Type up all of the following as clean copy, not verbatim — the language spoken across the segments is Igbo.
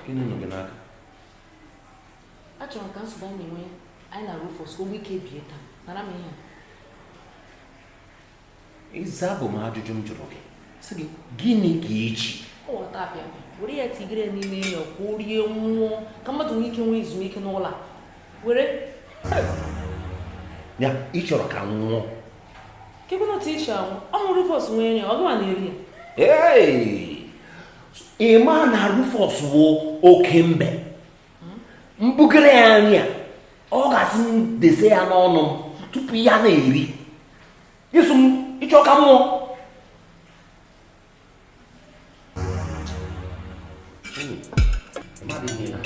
Gịnị nọ gị n'aka? Achọrọ m ka nsogbu anyị na-enwe anyị na Rufus ka o nwee ike bie taa. Nara m ihe a. Ịza bụ m ajụjụ m jụrụ gị. Sị gị, gịnị ka i ji? Ọ ghọta apịa apịa. Were ya tigere ya n'ime ya ka o rie nwụọ ka mmadụ nwee ike nwee ezumike n'ụlọ a. Were. Ya, ị chọrọ ka m nwụọ? Kekwana otu i si anwụ? Ọ hụ Rufus nwee ya, ọ gịwa na-eri ya. Ee! Ị ma na Rufus wụ oke mbe. M bugara ya nri a, ọ ga-asị m dese ya n'ọnụ m tupu ya na-eri. Ị sị m ị chọ ka m nwụọ. Mmadụ ihe na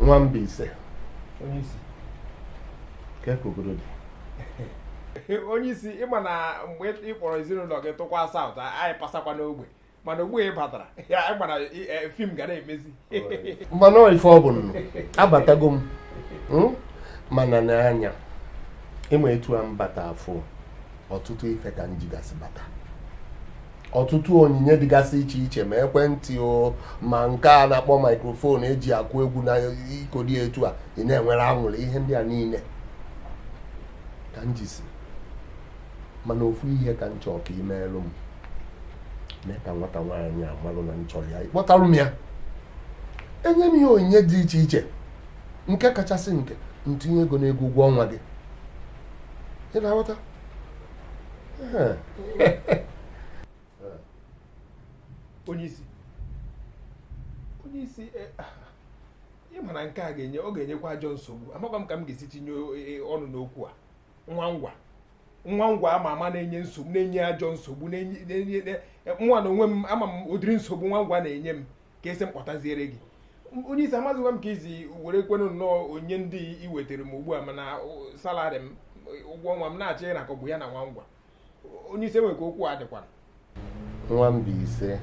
Nwa Mbaise. Onye isi. Ka ka obodo dị. Onye isi, ị ma na mgbe ị kpọrọ ezinụlọ gị tụkwa South, anyị pasakwa n'ogbe, mana ugbu ị batara ya, ị ma na fim ga na-emezi. Mana ife ọ bụ nụ, abatago m. Mana n'anya ịma etu a m bata afụ ọtụtụ ife ka m jigasị bata, ọtụtụ onyinye dịgasị iche iche, ma ekwentị o, ma nke a na-akpọ microphone eji akụ egwu na ikodi etu a ị na-enwere anwụrụ, ihe ndị a niile ka m jisi. Mana ofu ihe ka m chọrọ ka ị meelụ m, mee ka nwata nwaanyị a malụ na m chọrọ ya, ịkpọtarụ m ya, enye m ya onyinye dị iche iche, nke kachasị nke ntinye ego n'ego ụgwọ ọnwa gị. Ị na-aghọta? Onye isi, onye isi, ị ma na nke a ga-enye, ọ ga-enyekwa ajọ nsogbu. Amakwa m ka m ga-esi tinye ọnụ n'okwu a. Nwa ngwa, nwa ngwa ama ama na-enye nsogbu, na-enye ajọ nsogbu, na-enye nwa na onwe m, ama m ụdịrị nsogbu nwa ngwa na-enye m, ka esi m kpọtaziere gị. Onye isi, amazịkwa m ka izi were kwenụ nnọọ onye ndị i wetara m ugbu a, mana salary m, ụgwọ ọnwa m na-achọ ịrakọgbu ya na nwa ngwa. Onye isi, enwe ka okwu a dịkwana. Nwa Mbaise,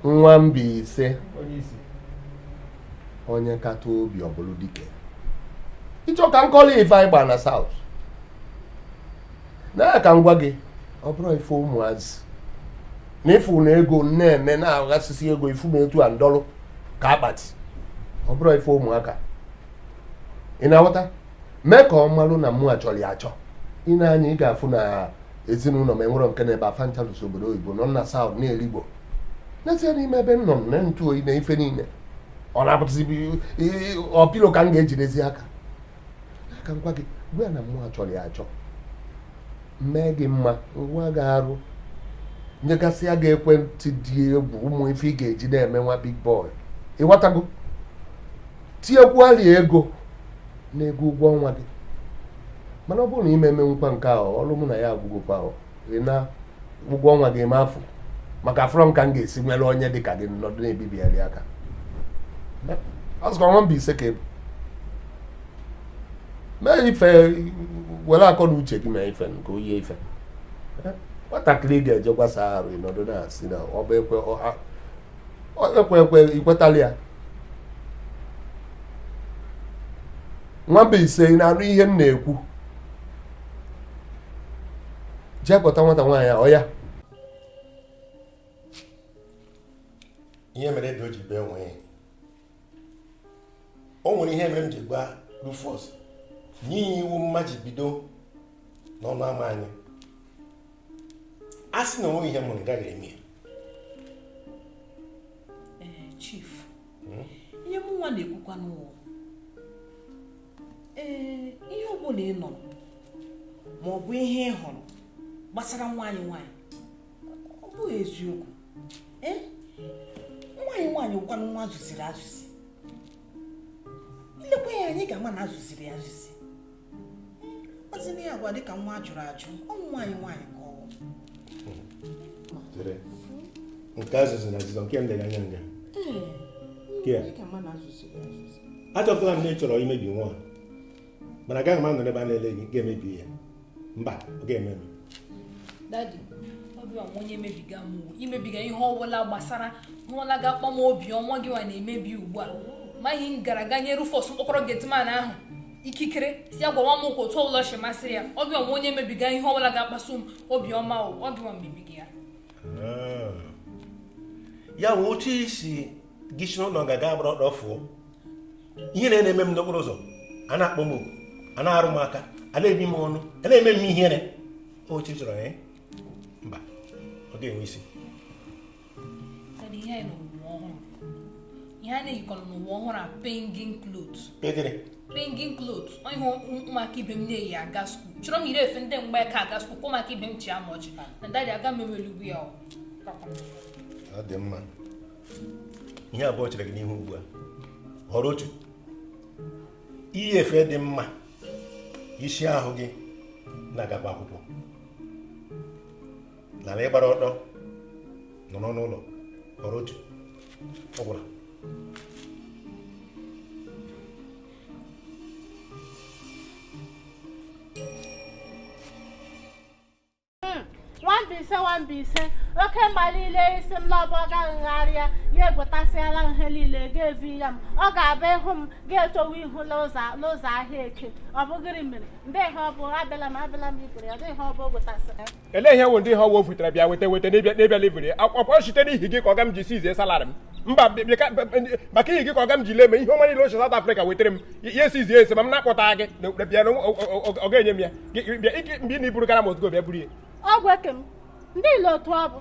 nwa Mbaise, onye isi, onye kata obi ọ bụrụ dike. Ịchọ ka m kọrọ ife anyị gbara na South na ka m gwa gị, ọ bụrụ ife ụmụazị na ịfụ na ego na-eme na-aghasịsị ego, ifu m etu a ndọlụ ka akpati, ọ bụrụ ife ụmụaka. Ị na-aghọta? Mee ka ọ malụ na mụ achọrọ ya achọ. Ị na-anya, ị ga-afụ na ezinụlọ m enwere nke na-ebe afanchalus obodo oyibo nọ na South na-erigbo. N'ezie, n'ime ebe m nọ na ntụ oyi na ife niile, ọ na-apụtazi ọpilo ka m ga-ejidezi aka. Ka m gwa gị, gwa ya na mụ achọrọ ya achọ, mee gị mma, ngwa gị arụ, nyegasịa gị ekwentị dị egwu, ụmụ ife ị ga-eji na-eme nwa big boy. Ịghọtago? Tinyekwuali ego n'ego ụgwọ ọnwa gị. Mana ọ bụrụ na ime emenwukwa nke ahụ, ọrụ mụ na ya agwụgokwa ahụ, ị na ụgwọ ọnwa gị eme afọ, maka afọrọ m ka m ga-esi nwere onye dị ka gị nọdụ na-ebibigharị aka. Ọzụkwa nwa Mbaise ka ebu mee ife, were akọ na uche gị mee ife nke oyi ife. Nwatakịrị ga-eje gwasa arụ, ịnọdụ na-asị na ọ bụ ekwe ekwe ekwe, ikwetala ya. Nwa Mbaise, ị na-anụ ihe m na-ekwu? Jee kpọta nwata nwaanyị a, ọ ya. Ihe mere ede o ji bee nwee, o nwere ihe mere m ji gwa Rufus nye ya iwu mmachibido n'ọnụ ama anyị. A sị na onweghị ihe m hụrụ, gaghị eme ya. Ee, Chief, ihe mụ nwa na-ekwukwa n'ụwa, ee, ihe ọ bụla ị nụrụ ma ọ bụ ihe ị hụrụ gbasara nwaanyị nwaanyị, ọ bụghị eziokwu. Ee, nwaanyị nwaanyị wụkwanụ nwa azụziri azụzi. Ilekwa ya, anyị ga-ama na azụziri ya azụzi. Ọzịna ya agwa dịka nwa ajụrụ ajụ, ọ nwaanyị nwaanyị ka ọ wụ. Chere. Nke azụziri azụzi, nke m lere anya nga. Ee, anyị ga-ama na azụziri azụzi. Achọpụtara m na ị chọrọ imebi nwa, mana agaghị m anọ ebe a na-ele gị ga-emebi ya. Mba, ọ ga-eme m. Daddy, ọ Ọ gị nwa onye mebiga m o. Imebiga ihe ọbụla gbasara nwaọla ga-akpọ m obi ọnwa gị nwa na-emebi ugbu a. Maghị m gara ga nye Rufus mkpọkọrọ gateman ahụ ikikere si ya gwawa m ụka otu ọbụla si masịrị ya. Ọ gị nwa onye mebiga ihe ọbụla ga-akpasu m obiọma o. Ọ gị nwa mebiga ya. Ya wụ otu isi gị si n'ụlọ nga gaa gbara ọdọ fụọ ihe na-eme m n'okporo ụzọ a na-akpọ m oku a na-arụ m aka a na-ebi m ọnụ a na-eme m ihere otu chọrọ ya mba ọ ga-enwe isi. Ihe anyị n'ụwa ọhụrụ ihe a na-eyikọrọ n'ụwa ọhụrụ a pengin cloth. Pengin cloth ihe ụmụaka ibe m na-eyi aga skuul chọrọ m yiri efe ndị mgbe ka aga skuul ka ụmụaka ibe m chi ama ọchị na dadị aga m emelugwu ya. Ọ dị mma ihe abụọ chere gị n'ihu ugbu a họrọ otu iyi efe dị mma isi ahụ gị na-agakwa akwụkwọ n'ala ịgbara ọtọ nọrọ n'ụlọ họrọ otu ọ gwụla. Nwambise oke mgba niile isi m n'ọbọ ga ngharịa ya egwetasịala ihe niile ga-evi ya m ọ ga-abịa ịhụ m ga-etowe ihu n'ụzọ ahịa eke ọ bụgịrị mere ndị ihe ọ bụ abịala m ibere ya ndị ihe ọ bụ gwetasịrị. Elee ihe wụ ndị ihe ọwụ futere bịa weta weta n'ịbịa liviri akwụkwọ site n'ihi gị ka ọga m ji sizie salarị m mba maka ihi gị ka ọga m ji lee me ihe ọma niile oche South Africa wetara m ya esizie esi ma m na-akpọta gị bịa ọ ga-enye m ya bịa mgbe ị na-iburu gara m ozugbo bịa buru ya. Ọgwụ eke m ndị ile otu ọ bụ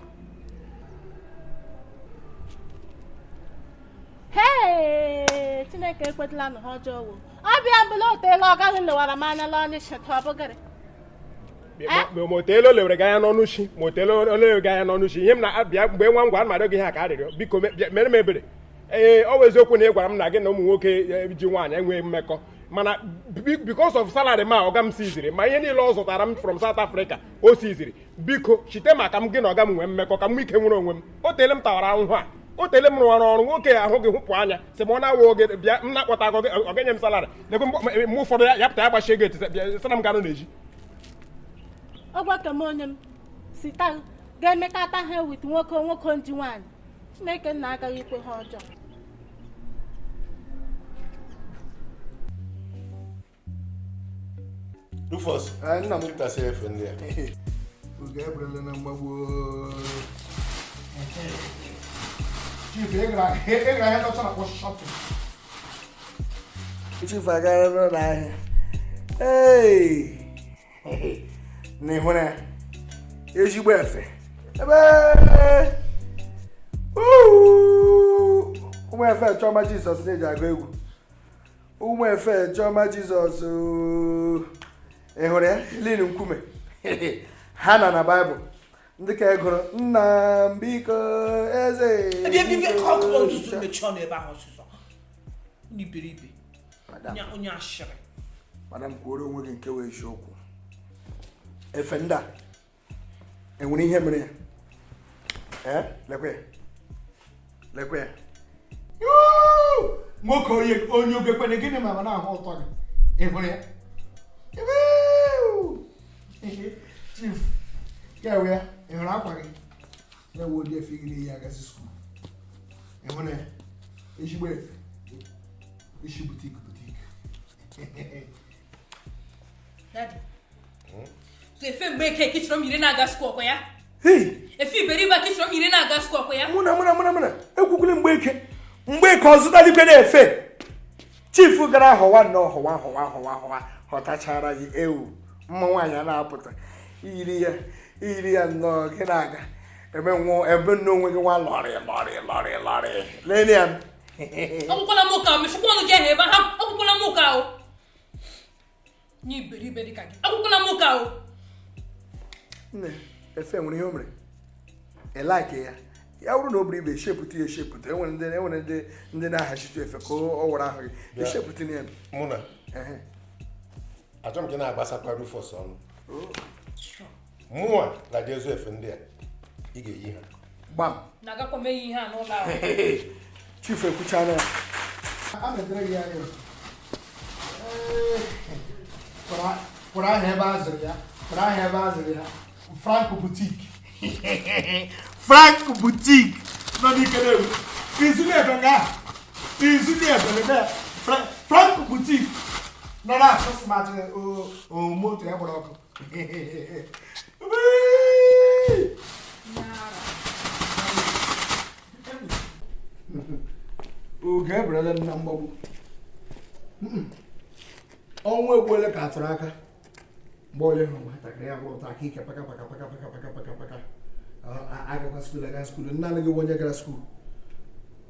hee Chineke ekwetala na ha ọjọọ wo ọbịa mbụla oteela ọ gaghị lewara m anya n'ọnụ sheta ọ bụgịrị ma oteela o lewere gị anya n'ọnụ shi ma oteela o lewere gị anya n'ọnụ shi ihe m na-abịa mgbe nwa ngwa ana m arịọ gị ihe a ka arịrịọ biko mere m ebere. Ee ọ bụ eziokwu na ị gwara m na gị na ụmụ nwoke ji nwaanyị enweghị mmekọ mana because of salary ma ọga m siziri ma ihe niile ọ zụtara m from South Africa o siziri biko chite maka m gị na ọga m nwee mmekọ ka m ike nwere onwe m. O teele m tawara ahụhụ a o teele m rụwara ọrụ nwoke ahụ gị hụpụ anya sị ma ọ na-awụ oge bịa m na-akpọta agụ gị ọ ga-enye m salary lekwe mgbe ụfọdụ ya pụta ya gbachie ego etisa bịa sị na m ganụ na-eji. Ọgwa m onye m sita ga-emekata ha wit nwoke nwoke nji nwaanyị Chineke nna agaghị ikwe ha ọjọọ. Rufus, nna m tụtasị efe ndị a. Oge eberela na mgbagbo. Chief, ị gara ahịa dọcha na shopping. Chief agara n'ụlọ ahịa. Ee! Na ịhụ na ezigbo efe. Ebe! Ụmụ efe Chioma Jizọs na-eji agụ egwu. Ụmụ efe Chioma Jizọs ị hụrụ ya Helen nkume ha na na Baịbụl ndị ka ị gụrụ nna m biko eze madam kwuoro onwe gị nke wee eziokwu efe ndị a enwere ihe mere ya ee lekwe ya lekwe ya nwoke onye ogekwene gịnị ma na-ahụ ụtọ gị ị hụrụ ya Chief, kewe ya ị hụrụ akwa gị na-ewe ụdị efe gịrị ya agazi skuul ị hụrụ ya ezigbo efe isi butik butik. Daddy, so efe mgbe eke ka chọrọ m yiri na-aga skuul ọkwa ya? Efe iberibe ka chọrọ m yiri na-aga skuul ọkwa ya? Mụna ekwukwule mgbe eke mgbe eke ọ zụtalikwe na-efe Chief gara họwa nnọọ họwa họtachara gị ewu mma nwaanyị a na-apụta iyiri ya nnọọ gị na-aga ebe nne onwe gị nwa lọrị lọrị lọrị lọrị lele ya. Akwụkwọla m ụka mechikwa ọnụ gị ahụ ebe ahụ akwụkwọla m ụka o nye iberibe dịka gị akwụkwọla m ụka o. Nne efe nwere ihe o mere ị like ya ya bụrụ na o buru ibe eshepụta ya eshepụta enwere ndị na-ahazitụ efe ka ọ were ahụ gị eshepụta ya. Mụ na achọrọ m ka ị na-agbasakwa Rufus ọnụ mụnwa na-adị ezu efe ndị a ị ga-eyi ha gbam na-agakwa m eyi ihe a n'ụlọ ahụ. Chief ekwuchana ya a na-edere gị anya kwụrụ ahịa ebe a zụrụ ya kwụrụ ahịa ebe a zụrụ ya Franco Boutique. Frank Boutique nọ n'ikere ewu izuli efe nga izuli efe nga Frank Boutique nọ na-asụ smart moto ya gbara ọkụ. Oge eberela m na mgbagbu. Ọnwa egbuola ka atụrụ aka mgbe onye hụrụ nwatakịrị ya gwụrụ aka ike paka paka paka paka paka paka paka agakwa skuul aga skuul nna gị onye gara skuul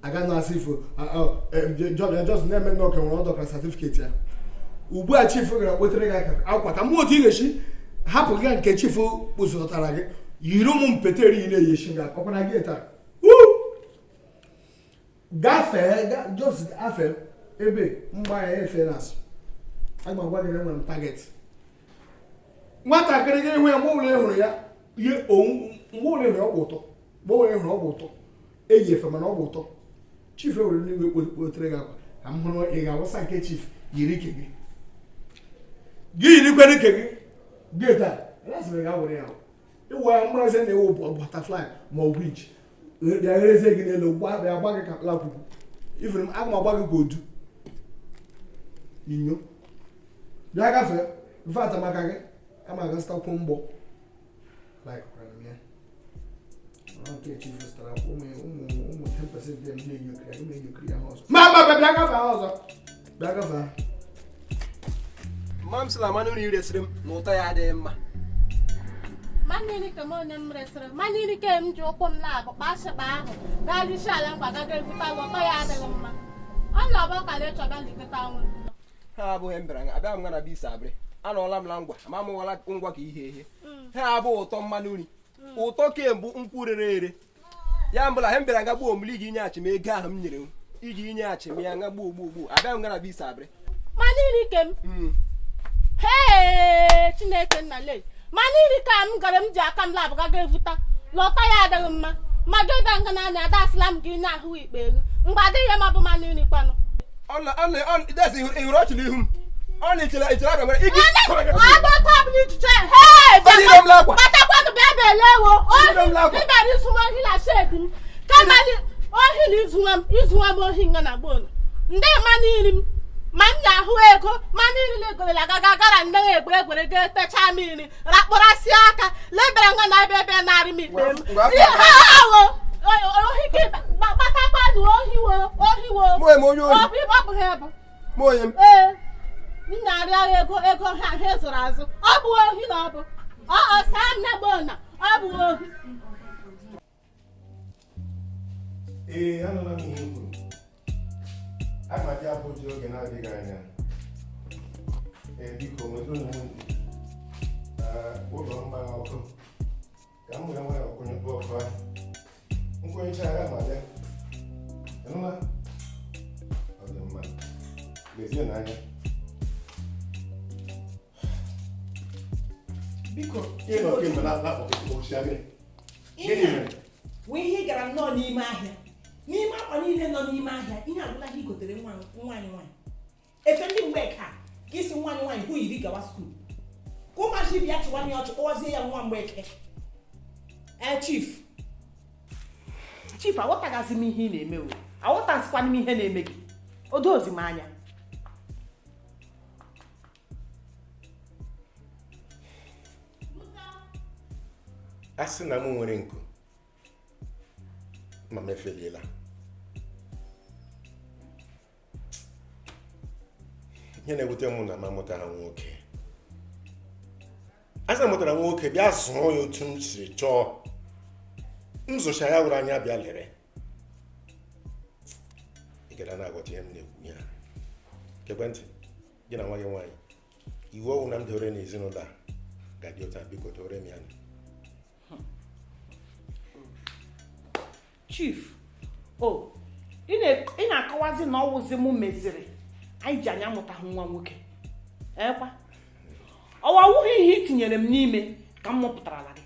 aga na asị ifo jos na-eme na ọka nwere ọ dọkara satifiketi ya ugbu a chifu gara kpotere gị aka akwa ka mụ otu ị ga-esi hapụ gị nke chifu kpụsụtara gị yiri ụmụ mpeteri ị na-eyi esi gị ọkwa na gị taa gafee jos gafee ebe mgba ya efe na-asụ aga m agwa gị na enwere m target nwatakịrị gị hụ ya mgbe ụlọ hụrụ ya ihe mgbe ụlọ hụrụ ọgwụ ụtọ mgbe ụlọ hụrụ ọgwụ ụtọ eyi efe mana ọgwụ ụtọ chief ewere n'igwe kpotere gị akwa ka m hụrụ ị ga-awụsa nke chief yiri ike gị gị yirikwere ike gị gị taa asịrị gị awere ya ịwụ ya mkpụrụzi na ewu butterfly ma ọ winch bịa gherezie gị n'elu bịa gba gị ka lakwukwu ifere m aga m agba gị ka odu inyo bịa gafee mfe maka gị ama aga zụtakwuo mgbọ ụmụ 10% m na-enyokiri ya ọzọ ma bịa gafee ọzọ bịa gafee. Mma m sịla mmanụ nri resịrị m na ụtọ ya adịghị mma. Mmanụ nri ka m onye m resịrị mmanụ nri ka m ji ụkwụ m na-abụ kpashịkpa ahụ gaa lisi ala ngwa gaga ebute ụtọ ya adịghị mma ọ na-ọbụ ka na-echọba likọta nwere ha abụghị m bịara abịa m ngana bụ ise abịrị anọọla m na ngwa ama m nwala ngwa ka ihe ehe ha abụghị ụtọ mmanụ nri ụtọ kemgbe nkwụ rere ere ya mbụla he m bịara nga gbuo omuli iji nyeghachi m ego ahụ m nyere m iji nyeghachi m ya nga gbuo gbuo gbuo abịa m ngana bụ ise abịrị mmanụ nri ke m hee Chineke nna le mmanụ nri ka m gara m ji aka m labụ gaga evuta lọta ya adịghị mma ma gị bịa nga naanị ada asịla m gị na-ahụ ikpe ego mgbe adịghị ya ma bụ mmanụ nri kwanụ ịhụrụ ọchị n'ihu m ọ na-echere echere abịa nwere igi kpatakwanụ bịa bịa lewo ịbịara izu m ohi na shedi m kama ohi na izuwa m ohi nga na gbonu ndị mmanụ nri m ma m na-ahụ ego mmanụ nri na-egorela agaga gara nne ya egbe egwere ga techaa mmiri rakpọrasịa aka lebara nga na ebe ebe narị m ikpe m awo ohi gị gbatakwanụ ohiwo ohiwo ọ bụghị ebu ee m na-arịọ ego ego ha ha zụrụ azụ ọ bụ ohi na ọ bụ ọ saa nne gbona ọ bụ ohi. Ee, anụla m ihe i kwuru. Aga m abịa Abuja oge na-adịghị anya. Ee, biko nwetụrụ m ụlọ mgbagha ọkụ ka m were nwayọọ kwụnyekwa ọkụ ahụ. Nkwụnyecha agha ma bịa. Ịnụla? Ọ dị mma. Lezie n'anya. Biko, ịnọ kemgbe na-akpọkọchi gịnị? Gịnị mere? Wee ihe ị gara nnọọ n'ime ahịa n'ime akwa niile nọ n'ime ahịa ihe agwụla ha igotere nwaanyị nwaanyị efe ndị mgbe ka ka isi nwaanyị nwaanyị hụ yiri gawa skuul ka ụmụazị bịa chụwa ya ọchụ kpọwazie ya nwa mgbeke. Ee chief chief aghọtaghịzi m ihe ị na-eme o aghọtazikwana m ihe na-eme gị o dozi m anya. A sị na m nwere nku ma m efeliela. Ihe na-ewute m na m amụtara nwoke. A sị na mụtara nwoke bịa zụọ ya otu m siri chọọ m zụcha ya were anya bịa lere ị gara na-aghọta ihe m na-ekwu ya. Ekwentị gị na nwa gị nwaanyị iwu ọnwụ na m dore n'ezinụlọ a ga-adị ụta biko dore m ya. Chief o ị na-akọwazi na ọwụzi m meziri anyị ji anya mụtahụ nwa nwoke ekwa ọwa awụghị ihe i tinyere m n'ime ka m mụpụtarala gị.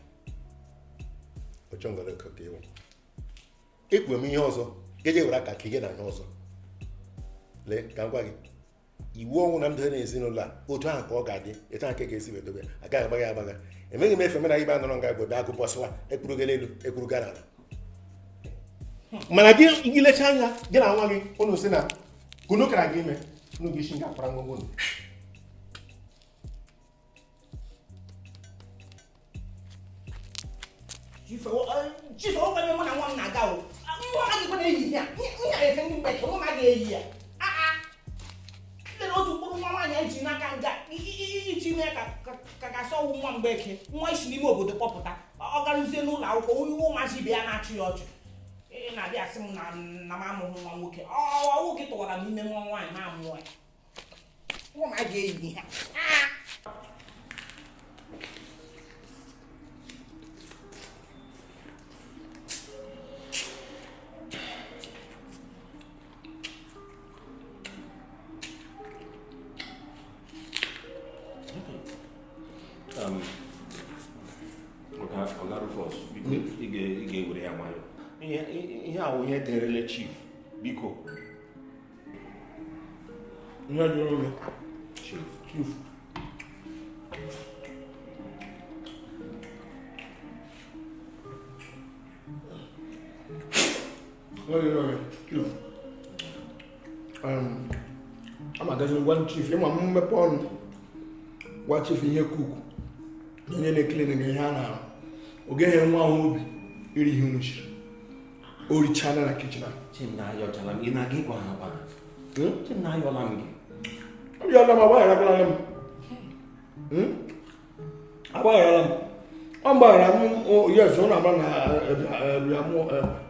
Ekwuru m ihe ọzọ geje were aka ka ihe na anya ọzọ lee ka m gwa gị Iwu ọnwụ na m dobe n'ezinụlọ a otu ahụ ka ọ ga-adị, etu ahụ ka ga-esi wee dobe, agaghị agbagha agbagha. Emeghị m efe mena ibe anọrọ nga bụ agụ bọsịwa ekpurugala elu ekpurugala ala. Mana gị lechaa anya gị na nwa gị unu si na kunu kara gị ime unu gị isi nga akwara ngwongwo unu. Chief, ọ gwara mụ na nwa m na-aga o. Nwa m agaghị na-eyi ya. Ihe a efe ndị mgbe nwa m agaghị eyi ya. Lere otu mkpụrụ nwa nwaanyị eji n'aka nga iji mee ka gasị ọwụ nwa mgbeke nwa isi n'ime obodo kpọpụta ọ garụzie n'ụlọ akwụkwọ onye ụmụazị ibe ya na-achị ya ọchị. Ị na-abịa asị m na m amụghị nwa nwoke. Ọ nwoke tụwara m ime nwa nwaanyị na-amụọ ya. Nwa m agaghị eyi ya. Oga Rufus, biko ị ga-ewere ya nwayọọ. Ihe awụ ihe derele chief, biko. Ihe dịrị gị. Chief. Chief. Ihe dịrị gị, chief. Ama gaziri gwa chief, ịma m mmepe ọnụ gwa chief ihe kuku. Onye na-ekele na ihe a na-arụ ọ gaghị enwe ahụ obi iri ihe unu chiri o richana na kichin ahụ. Chim na ayọchala m, ị na-aga ịgwa ha gwa ha. Chim na ayọla m gị. Abịala m, agbagharala m. Agbagharala m. Ọ mgbaghara m, yes, ọ na-amara na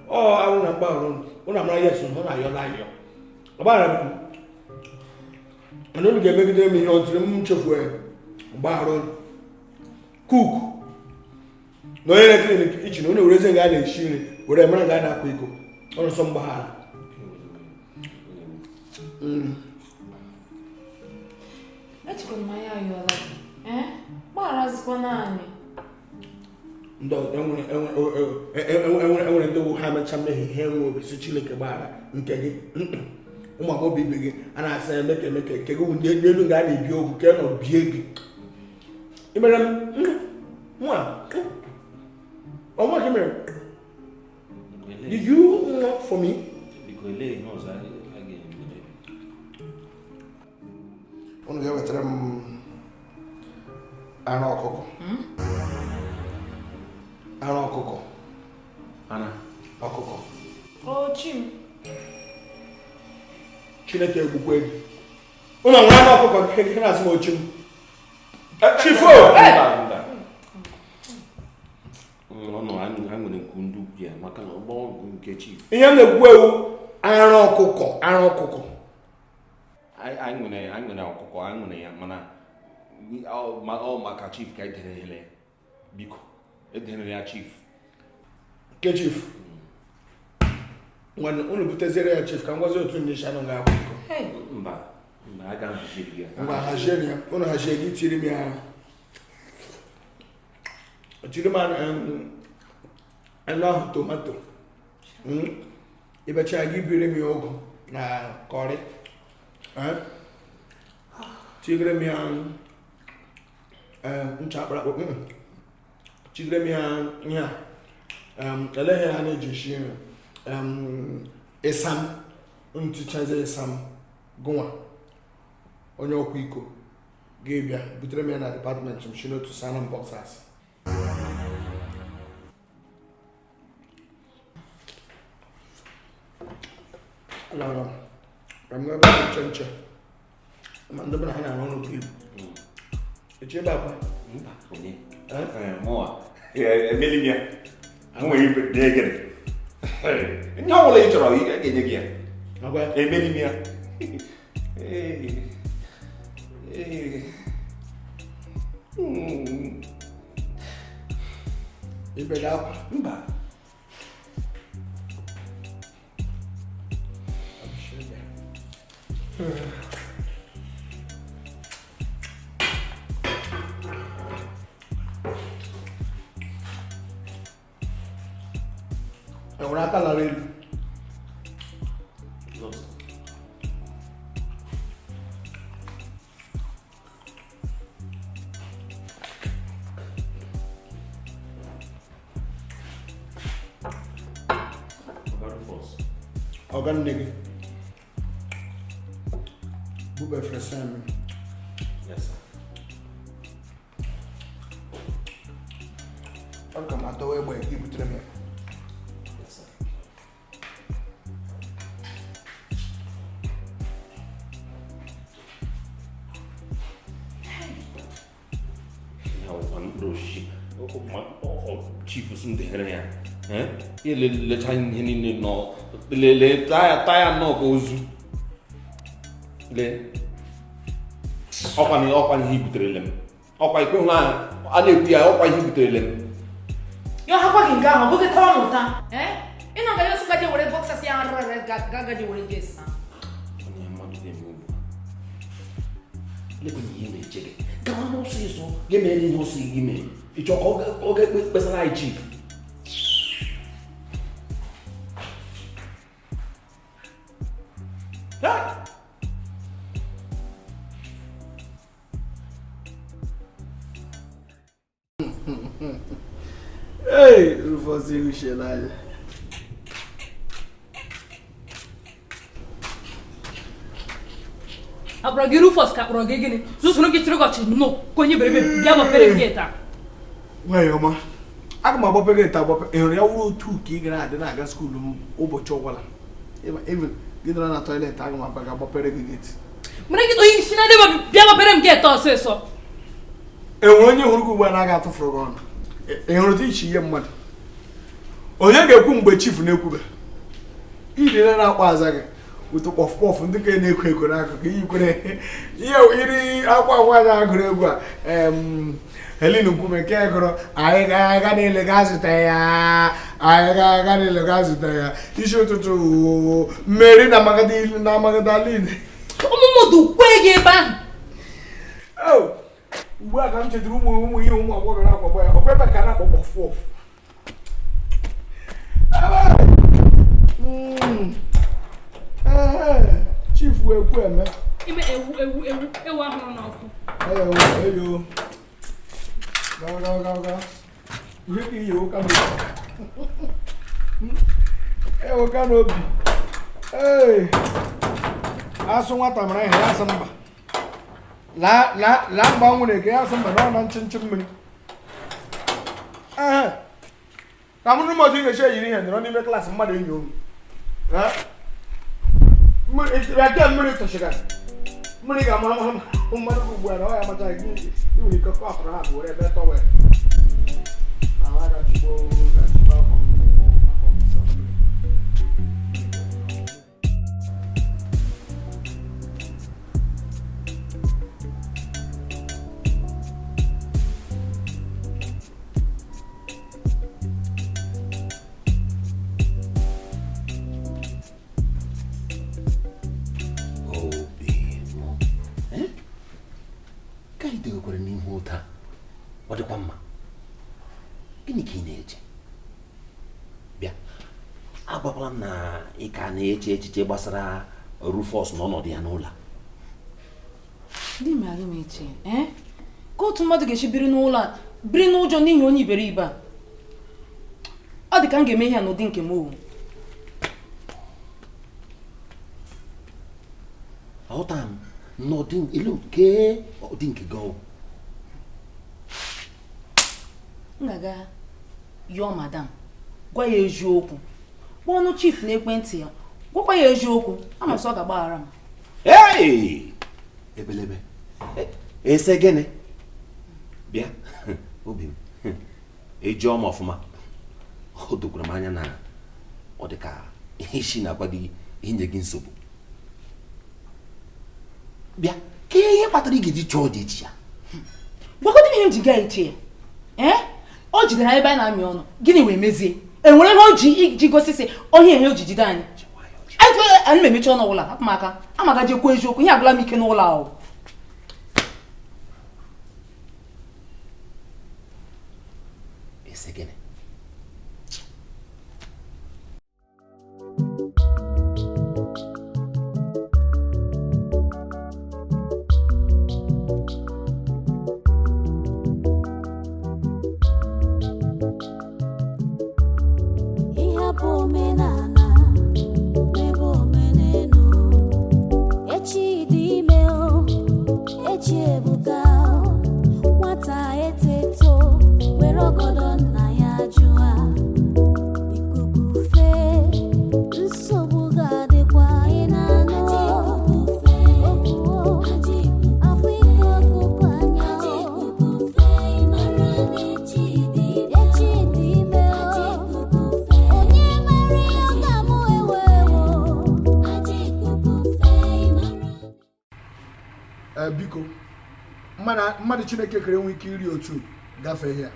ọ arụ na mgbaghara ọ na-amara yes, ọ na-ayọla ayọ. Agbaghara m. Mana unu ga-emegide m ihe ọ tụrụ m chefuo ya. Mgbaghara unu. Cook na onye na-ekiri ichi na onye were eze nga a na-esi nri were mara nga a na-akwa iko ọrụ nsọ mgbaghara. Echekwara m anyị ayọla gị. Gbagharazikwana anyị. Ndị enwere ndị wu ha mecha mmehie ha enwe obi si Chineke gbaghara nke gị. Ụmụ agbọghọ ibe gị a na-asị emeke emeke nke gị n'elu nga a na-ebi okwu ka ị nọ bie gị. Imere m nwa ọnwa gị mere. Did you work for me? Biko elee ihe ọzọ a ga-emere. Unu ga-ewetara m anụ ọkụkọ. Anụ ọkụkọ. Ana ọkụkọ. O chi m. Chineke egbukwe gị. Unu nwere anụ ọkụkọ gị na-asị m ochi m. Chifo! Ọnụ anyị nwere nkwu ndị ukwu ya maka na ọgbọ nke chief. Ihe m na-ekwu ewu arụ ọkụkọ arụ ọkụkọ. Anyị nwere ọkụkọ anyị nwere ya mana ọ maka chief ka ederele ya. Biko ederele ya chief. Nke chief. Nwanne unu buteziere ya chief ka m gwazi otu ndị isi anụ ga-akwa iko. Mba mba aga haziri ya. Ngwa hazie ya. Unu hazie gị tiri m ya. Tiri m anụ ahụ tomato. Ibecha gị biri m ya ụgụ na kọrị. Tigere m ya ncha akpụrụakpụ. Tigere m ya ihe a. Eleghị ha na-eji esi nri. Ịsam ntụchazi ịsam gụnwa onye ọkwa iko ga-ebịa butere m ya na dịpatmentị m si n'otu sanam bọksas. Alara m ebe nche nche ma ndị bụla ha na-arụ ọrụ bụ ibu echi ebe akwa mba onye mụwa emeli m ya nwere ibe dị gịnị ihe ọ bụla ị chọrọ ị ga-enye gị ya emeli m ya. Ibe gị akwa mba. Enwere aka lara elu. Ọga nne gị. Bube efere mmiri. Yes, sir. Ọ ka m adọwa egbe gị butere m ya. Yes, sir. Ya ọkwa mkpụrụ osisi chief sị m deghere ya. Lecha ihe niile nọ lelee taya nnọọ ka ozu lee ọkwa ọkwa ihe ibuterele m ọkwa ikwe hụ a na-ekwu ya ọkwa ihe ibuterele m ya hakwa gị nke ahụ ọ bụghị tawa m ụta ị nọ gaje gaje were bọksas ya arụ ere ga gaje were gị esa onye mmadụ na-eme ugbu a lekwenye ihe na-eche gị gawa n'ọsịsọ gị mere ihe ọsọ gị mere ị chọọ ka ọ ga-ekpesara anyị chief. Hey, Rufus ihuchiela anya. Akpọrọ gị Rufus ka akpọrọ gị gịnị? Zụzụrụ gị chịrị gọchị nọ ka onye bere bịa gbapere geeti a. Nwaanyị ọma, aga m agbape geeti agbape. Ị hụrụ ya wuru otu ka ị gara adị na-aga skuulu m ụbọchị ọbụla. Even gị nọrọ na tọiletị aga m abaga agbapere gị geeti. Mere gị onye isi na-adịba bịa gbapere m geeti ọsịsọ. E nwere onye hụrụ gị ugbu a na-aga atụfuru gị ọnụ. Ị hụrụ dị iche ihe mmadụ. Onye ga-ekwu mgbe chief na-ekwube? Iri na-akpọ aza gị. Ụtụ kpọfụ kpọfụ ndị ka na-ekwo ekwo n'akụkụ iyikwere ihe iri akwa nwaanyị agụrụ egwu a Helen Nkume nke gụrụ anyị ga-aga niile gaa zụta ya anyị ga-aga niile gaa zụta ya isi ụtụtụ mmeri na Magadalin ụmụ mmadụ kwee gị ebe ahụ. Ugbu a ka m chetara ụmụ ụmụ ihe ụmụ agbọghọ na-akwagbo ya ọkwa ebe ka na-akpọ kpọfụ ọfụ. Chief wee kwu eme. Ime ewu ewu ewu ewu ahụrụ n'ọkụ. Eyo eyo. Gawa gawa gawa gawa. Ihe ka iyi ụka n'obi. Ewu ụka n'obi. Ee. Asụ nwata mara ihe ya asụ mba. Laa laa laa mgbe anwụ na-eke ya asụ mba na ọ na nchi nchi mmiri. Ee. Ka mụ na ụmụ otu ga-esi eyiri ihe nọrọ n'ime klaasị mmadụ enyi oru. Mmiri tụchara mmiri ga-ama mmadụ ugbu a na ọ ya amachaghị gị nwere ike kọtụrụ ha were ebe tọwel na ha gachigbo gachigbo akwa mmiri. Ọ dịkwa mma gịnị ka ị na-eche bịa agwakwala m na ị ka na-eche echiche gbasara Rufus na ọnọdụ ya n'ụlọ. Ndị mere m eche ka otu mmadụ ga-esi biri n'ụlọ a biri n'ụjọ n'ihi onye iberibe a ọ dị ka m ga-eme ihe a n'ụdị nke m owu. Aghọta m n'ụdị elu nke ụdị nke gị. M ga-aga yọọ madam gwa ya eziokwu kpọọ ọnụ chief n'ekwentị ya gwakwa ya eziokwu ama sọ ọ ga-agbaghara m. Ebelebe ese gịnị bịa obi m ejụọ m ọfụma o dokwara m anya na ọ dị ka isi na-agwa gị inye gị nsogbu. Bịa ka ihe kpatara ị ga-eji chọọ dị iche ya gwakọta ihe m ji gaa iche ya. O jidere anyị ebe a na-amị ọnụ gịnị wee mezie enwere ihe o ji iji gosi sị onye ihe o ji jide anyị anyị na-emechi ọnụ ọbụla hapụ m aka ama gaje kwuo eziokwu ihe agwụla m ike n'ụlọ ahụ. Ese gịnị? Ihe bụ omenala n'ebe Biko mmadụ Chineke kere nwe ike iri otu gafee ya.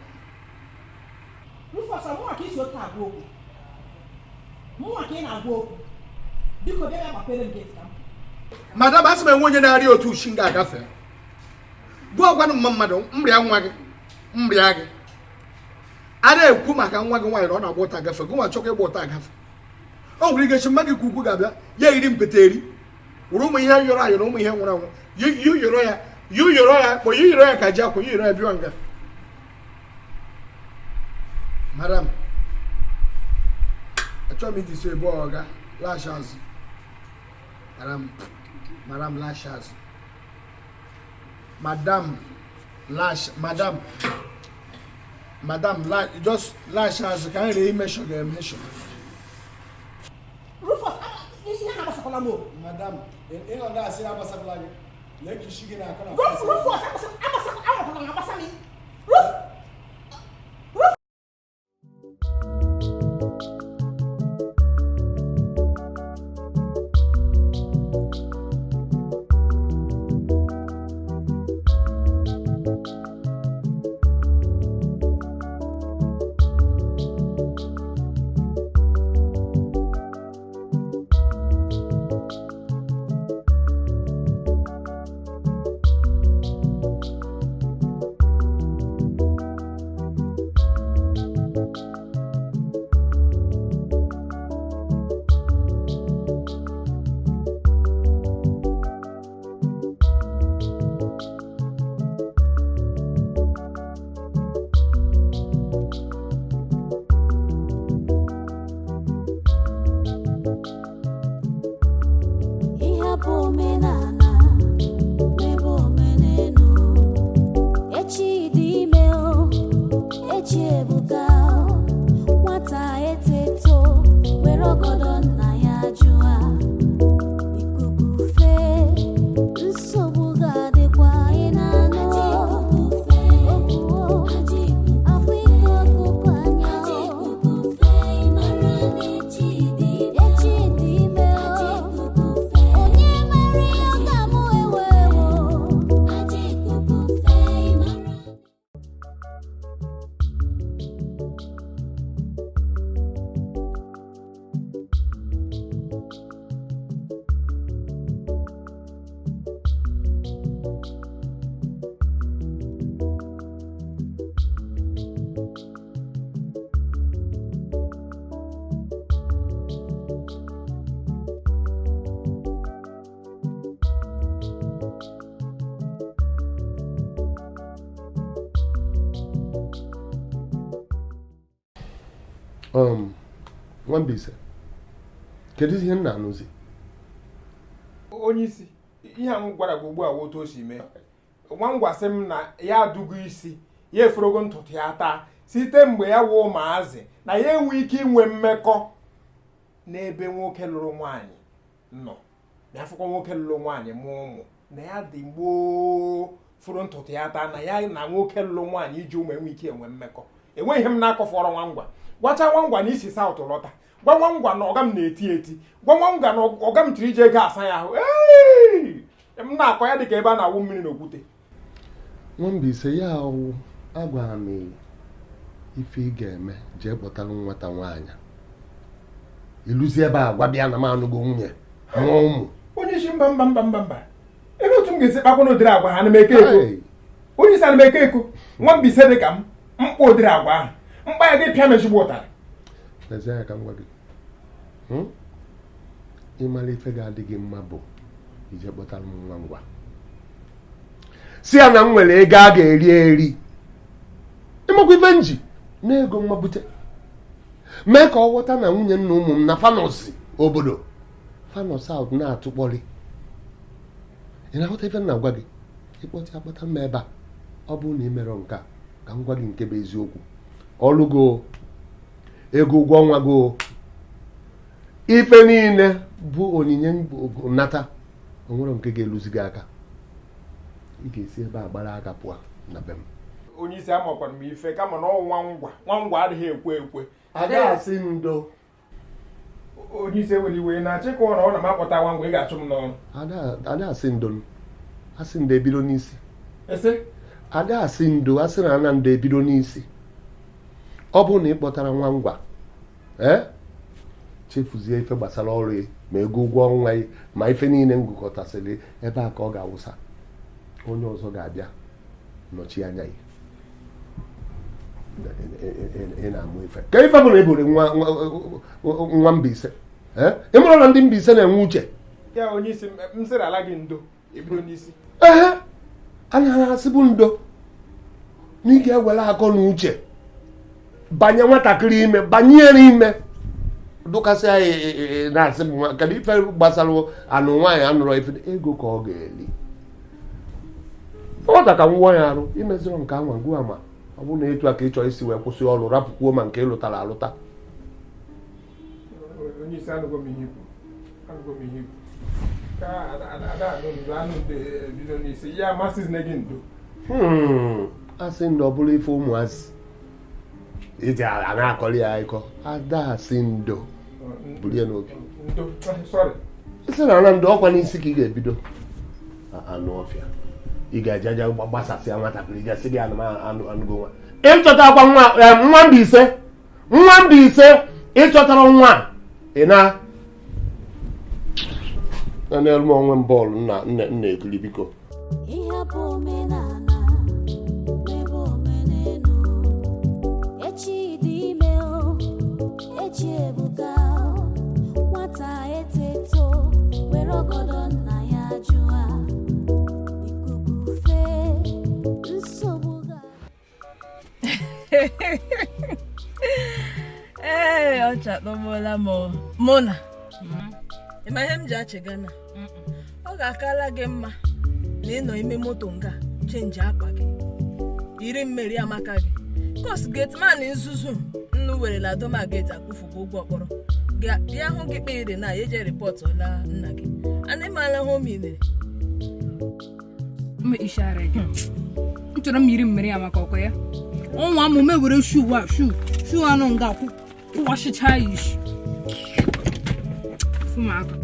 Rufus, mụnwa ka isi otu agwa okwu. Mụnwa ka ị na-agwa okwu. Biko bịa gbapere m gate ka m. Madam, asị m enwe onye na-arị otu ushi nga agafe. Gụọ gwanụ mma mmadụ mrịa nwa gị mrịa gị. A na-ekwu maka nwa gị nwaanyị na ọ na-agba ụta agafe, gị nwa chọkwa ịgba ụta agafe. O nwere ike chi mma gị ka ukwu ga-abịa ya iri mpete eri wụrụ ụmụ ihe yọrọ ayọrọ ụmụ ihe nwụrụ anwụ yuyọrọ ya yuyọrọ ya kpọ yuyọrọ ya ka ji akwa yuyọrọ ya bịa nga. Madam, achọghị m iji so ebe ọga lash azụ. Madam lash azụ. Madam lash madam madam lash just lash azụ ka anyị imeshọ ga-emeshọ. Rufus, ihe ha agbasakwala m o. Madam, ị nọ na-asị ya agbasakwala gị. Lee ka isi gị na-akọ na Rufus, agbasakwana m agbasa m. Rufus. Nwambise, kedu ihe m na-anụzi? Onye isi, ihe a m gwara gị ugbu a otu o si mee. Nwangwa sị m na ya adụgo isi, ya eforogo ntutu ya taa site mgbe ya wụ ụmụazị na ya enwe ike inwe mmekọ n'ebe nwoke lụrụ nwaanyị nọ. Na afụkwa nwoke lụrụ nwaanyị mụọ ụmụ na ya dị gboo furu ntutu ya taa na ya na nwoke lụrụ nwaanyị iji ụmụ enwe ike enwe mmekọ. Enweghị ihe m na-akọfọrọ Nwangwa. Gwacha Nwangwa na isi saụtụ lọta. Gwa Nwangwa na ọga m na-eti eti. Gwa Nwangwa na ọga m tiri ije ego asa ya ahụ. M na-akọ ya dịka ebe a na-awụ mmiri n'okwute. Nwambise, ya awụ agwara m ife ị ga-eme jee kpọtara nwata nwaanyị. Ịlụzi ebe a gwa bịa na m anụgo nwunye mụọ ụmụ. Onye isi mba mba mba mba mba. Ebe otu m ga-esi kpakwa n'ụdịrị agwa ha ana m eke eko. Onye isi ana m eke eko. Nwambise dị ka m mkpa ụdịrị agwa ahụ. Mkpa ya gị pịa m ezigbo ụtarị. Lezie anya ka m gwa gị. Ịmara ife ga-adị gị mma bụ ije kpọtara m Nwangwa. Si ya na m nwere ego a ga-eri eri. Ịmakwa ife nji na ego mma bute. Mee ka ọ ghọta na nwunye nna ụmụ m na fanọsi obodo fanọs out na-atụkpọrị. Ị na-aghọta ife m na-agwa gị? Ịkpọta akpọta m ebe a. Ọ bụrụ na ị merọ nke a ka m gwa gị nke bụ eziokwu. Ọrụ go, ego ụgwọ ọnwa go, ife niile bụ onyinye nnata onwere nke ga-eluzi gị aka. Ị ga-esi ebe a gbara aka pụọ na be m. Onye isi amakwara m ife kama na ọ Nwangwa Nwangwa adịghị ekwe ekwe. Ada asị ndo. Onye isi ewere iwe na-achị ka ọ na ọ na m akpọta Nwangwa ị ga-achụ m n'ọrụ. Ada asị ndo. Asị ndo ebido n'isi. Ada asị ndo asị na ana ndo ebido n'isi. Ọ bụrụ na ị kpọtara nwa ngwa chefuzie ife gbasara ọrụ ya ma ego ụgwọ ọnwa ya ma ife niile ngụkọtasịrị ebe a ka ọ ga-awụsa. Onye ọzọ ga-abịa nọchi anya ya. Ị na-amụ ife ka ife bụ na eboro nwa Mbaise. Ị mụrụ na ndị Mbaise na-enwe uche. Ya onye isi m sịrị ala gị ndo ebido n'isi. Ee, anaghị asịbụ ndo na ị ga-ewere akọ na uche banye nwatakịrị ime banyere ime dụkasị anyị na-asị m kedu ife gbasara anụ nwaanyị anụrụ ife ego ka ọ ga-eli. Nwata ka nwụọ ya arụ imeziri nke anwa ngwa ama ọ bụrụ na etu a ka ị chọrọ isi wee kwụsị ọrụ rapụkwuo ma nke ị lụtara alụta. Onye isi anụgo m ihe ikwu ka ada anụ ndo anụ ndo ebido n'isi ya amasịzina gị ndo. Asị ndo ọ bụrụ ife ụmụazị iji a na-akọrọ ya akọ ada asị ndo buru ya n'obi. Isi na ana ndo ọkwa n'isi ka ị ga-ebido anụ ọfịa. Ị ga-eje aja gbasasịa nwatakịrị gasị gị anụgo nwa. Ịchọtakwa nwa Mbaise nwa Mbaise ịchọtara nwa ị na na-elu m onwe m bọọlụ nna ekiri biko. Ihe bụ omenala ebe omenelu echi dị ime o echi ebuka nwata eteto were ọgọdọ nna ya jụa ikuku fee nsogbu ga. Ee, ọ chakpọgbuola m mụ na ị ma ihe m ji achịga na ọ ga-akala gị mma na ịnọ ime moto nga chenji akpa gị iri mmeri amaka gị kos getman nzuzu nnu werela doma geti akwụfugo ụgwọ ọkpọrọ bịa hụ gị kpeire na eje rịpọtụla nna gị ana ịmala ha ominere. M chọrọ m yiri mmeri amaka ọkwa ya ọnwa m mewere shu a shu anụ nga kwụwasịcha ya isi fụmaka.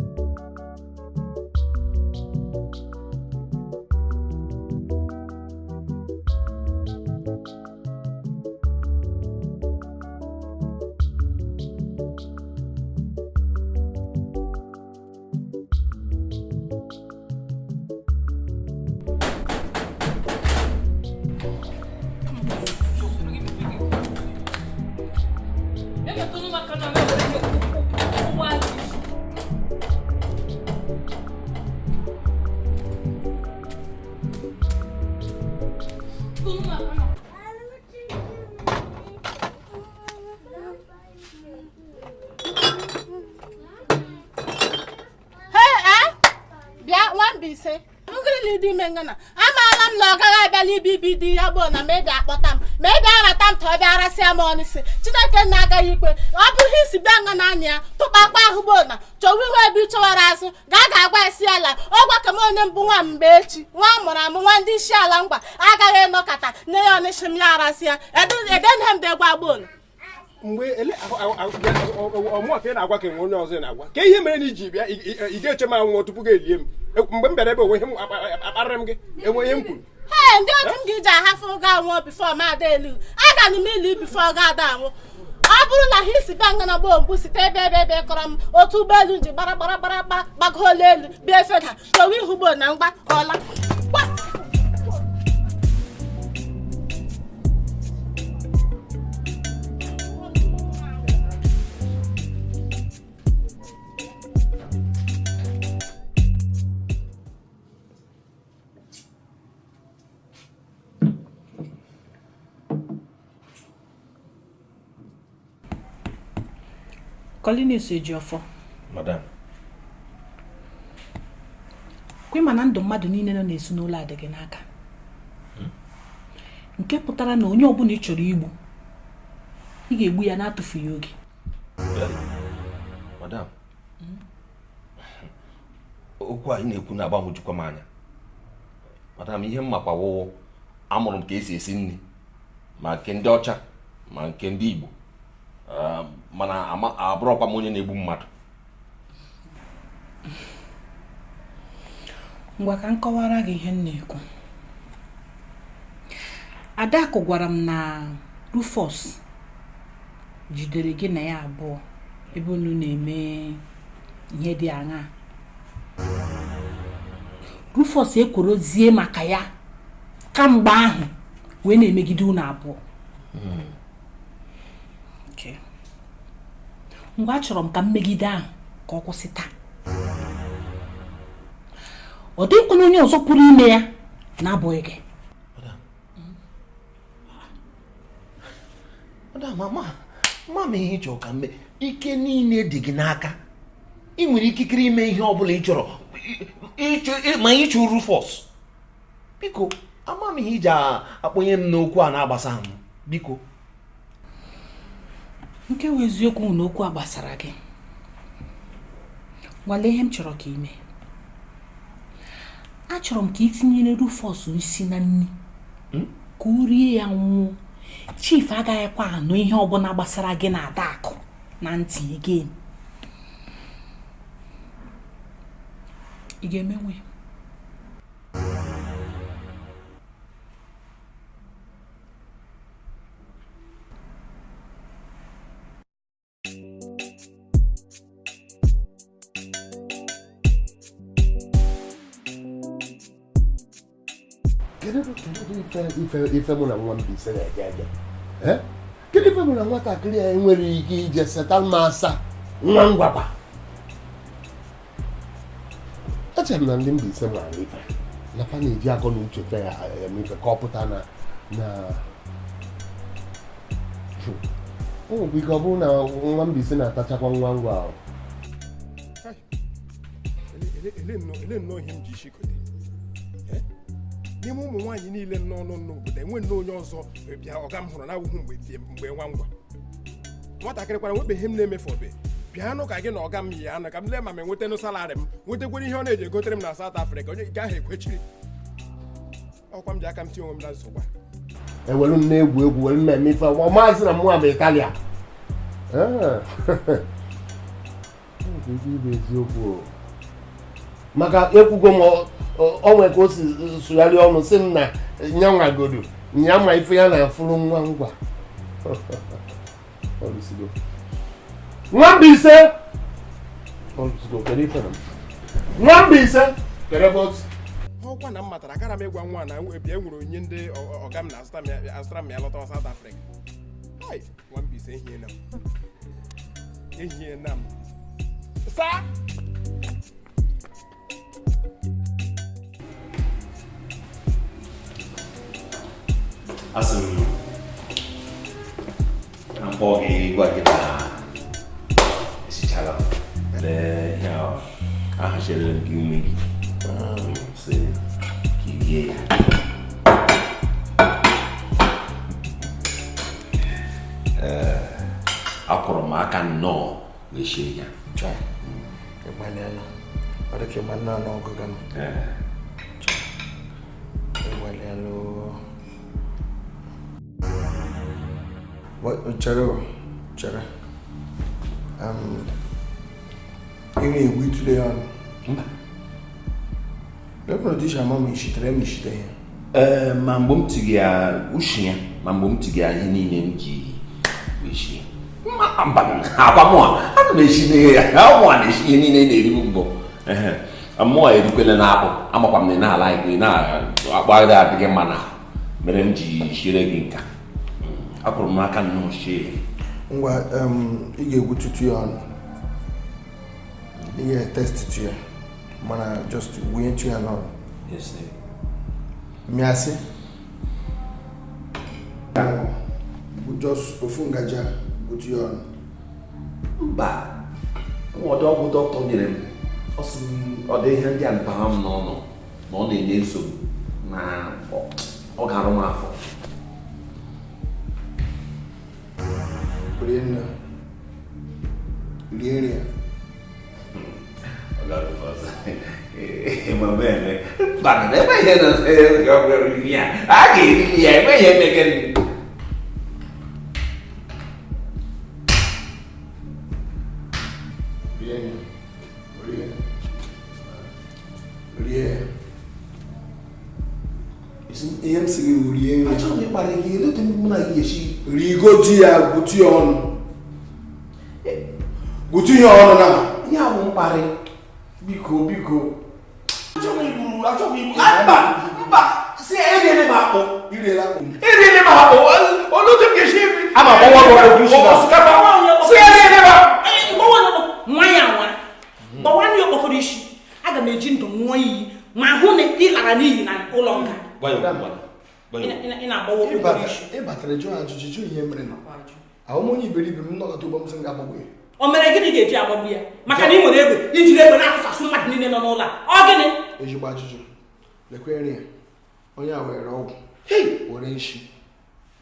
Amaala m na ọ gaghị abịala ibibi di ya bụ na ma ị ga-akpọta m ma ị ga-arata m ka ọ bịa arasịa m ọnụ si Chineke nna agaghị ikwe ọ bụghị isi bịa nga na anya ya tụkpakpa ahụ bụ na chọwa ihu ebe ịchọwara azụ gaa ga-agwa isi ala ọgwa ka m onye mbụ nwa mgbe echi nwa mụrụ amụ nwa ndị isi ala ngwa agaghị ịnọkọta nne ya ọnịsị m ya arasịa edenhe m degwa gbon. Mgbe ọmụa ka ị na-agwa ka enwe onye ọzọ ị na-agwa ka ihe mere na iji bịa ị ga-eche m anwụọ tupu gị elie m mgbe m bịara ebe onwe ihe m akparịrị m gị enwe ihe m kwuru. Ee, ndị otu m ga-eji ahafụ ga anwụọ bifo m ada elu aga m ili bifo ga ada anwụ. Ọ bụrụ na ha isi bịa ngana gboo mgbu site ebe ebe ebe kọrọ m otu ụgbọelu ji gbara gbara gbara gbagoola elu bịa efeda chọwa ihu gboo na mgba ọla. Collins Ejiofor. Madam. Kwe ma na ndụ mmadụ niile nọ n'ezinụlọ a dị gị n'aka. Nke pụtara na onye ọbụla ị chọrọ igbu, ị ga-egbu ya na-atụfughị oge. Madam. Okwu anyị na-ekwu na-agbanwejikwa m anya. Madam, ihe m makwawo amụrụ m ka esi esi nri ma nke ndị ọcha ma nke ndị Igbo. Mana abụrọkwa m onye na-egbu mmadụ. Ngwa ka m kọwara gị ihe m na-ekwu. Adakụ gwara m na Rufus jidere gị na ya abụọ ebe unu na-eme ihe dị aṅaa. Rufus ekworozie maka ya kamgbe ahụ wee na-emegide unu abụọ. Okay. Ngwa, achọrọ m ka mmegide ahụ ka ọ kwụsị taa. Ọ dịghịkwana onye ọzọ pụrụ ime ya na-abụghị gị. Mama, ihe ị chọrọ ka mme, ike niile dị gị n'aka. Ị nwere ikikere ime ihe ọ bụla ị chọrọ, ma ịchụ Rufus. Biko, ama m ihe iji akpọnye m n'okwu a na-agbasa m. Biko. Nke wụ eziokwu na okwu a gbasara gị. Nwalee ihe m chọrọ ka ime. Achọrọ m ka ị tinyere Rufus isi na nri ka o rie ya nwụọ. Chief agaghịkwa anụ ihe ọbụla gbasara gị na Adakụ na ntị again. Ị ga-emenwe? Kedu ife mụ na nwa Mbaise na-eje eje? Kedu ife mụ na nwatakịrị a enwere ike ije seta m asa nwa ngwakwa? Echere m na ndị Mbaise nwere ife na fa na-eji akọ na uche fe ya eme ife ka ọ pụta na o nwekwa ike ọ bụrụ na nwa Mbaise na-atachakwa nwa ngwa ahụ. Ele nnọọ ihe m ji isi kote n'ime ụmụ nwaanyị niile n'ọnụ n'obodo, enwe nnọọ onye ọzọ bịa ọga m hụrụ na-awụghị mgbe nwa ngwa nwatakịrị kwara nwebe ihe m na-emefu obe bịanụ ka gị na ọga m yi anụ ka m lee ma m enwetanụ salary m nwetakwere ihe ọ na-eji egotere m na South Africa. Onye nke ahụ ekwechiri ọkwa m ji aka m tinye onwe m na nsogbu. Ewelu m na-egwu egwu were mmemme ife ọ maazị na mụnwa bụ Italia. Eziokwu maka ekwugo m onwe ka o si sụgharị ọnụ sị m na nyanwagodo nya ma ife ya na-afụrụ nwa ngwa. Nwa Mbaise nwa Mbaise ọkwa na m matara akara m ịgwa nwa na bịa enwere onye ndị ọga m na-azụtara m ya lọta South Africa. Nwa Mbaise ehie na m saa. Asị m ka m kpọọ gị gwa gị na esichala m. Lee ihe ahaziere m gị ume gị sị ka i rie ya. Ee, akwụrụ m aka nnọọ wee sie ya. Chere. Ị na-egwu itule ya ọnụ? Mba. Ee, ma mgbe m tiri ya ushi ya, ma mgbe m tiri ya ihe niile m ji wee sie. Mba, akwa mụa, ana m esi n'ihe ya, mụa na-esi ihe niile na-eribu mbụ. Mụa erikwele na akpụ, amakwa m na ị na-ala igwe na-akpụ agaghị adịghị mma na mere m ji siere gị nka. Akwụrụ m aka nnọọ sie. Ngwa, ị ga-egwututu ya ọnụ. Ị ga-etestitu ya, mana just wụnyetu ya n'ọnụ. Mịasị. Just ofu ngaji a gwutu ya ọnụ. Mba, ọdụ ọgwụ dọkịta nyere m, ọ sị m ọ dị ihe ndị a mpagha m n'ọnụ na ọ na-enye nsogbu na ọ ga-arụ m afọ. Rie nne. Rie nri ya. A ga-eri ya, enweghị emege. Rie. Rie. Rie. Ihe m sị gị rie nri. Achọrọ m ịkparị gị, elee mụ na gị ga-esi rigodi ya gbutu ya ọnụ. Gbutu ya ọnụ na. Ya bụ mkparị. Biko biko. Achọrọ m iburu, achọrọ m iburu. Mba, mba, si eriele m akpụ. Iriela akpụ. Eriele m akpụ. Olee otu m ga-esi eri? Ama gbawa gị ọkpọkọ isi na. Osikapa. Si eriele m akpụ. Nwa ya nwa. Gbawa ndị okpokoro isi. Aga m eji ndụ m ṅụọ iyi ma hụ na ị lara n'iyi na ụlọ nga. Ị na-agbawa okpokoro isi. Ị batara jụọ ajụjụ jụọ ihe mere na. Ahụ m onye iberibe m nọkọta ụgbọ m sị m ga-agbagbu ya. O mere gịnị ga-eji agbagbu ya? Maka na ị nwere egbe, ijiri egbe na-atụsasụ mmadụ niile nọ n'ụlọ a. Ọ gịnị? Ezigbo ajụjụ. Lekwa nri ya. Onye a were ọgwụ. Were nshi.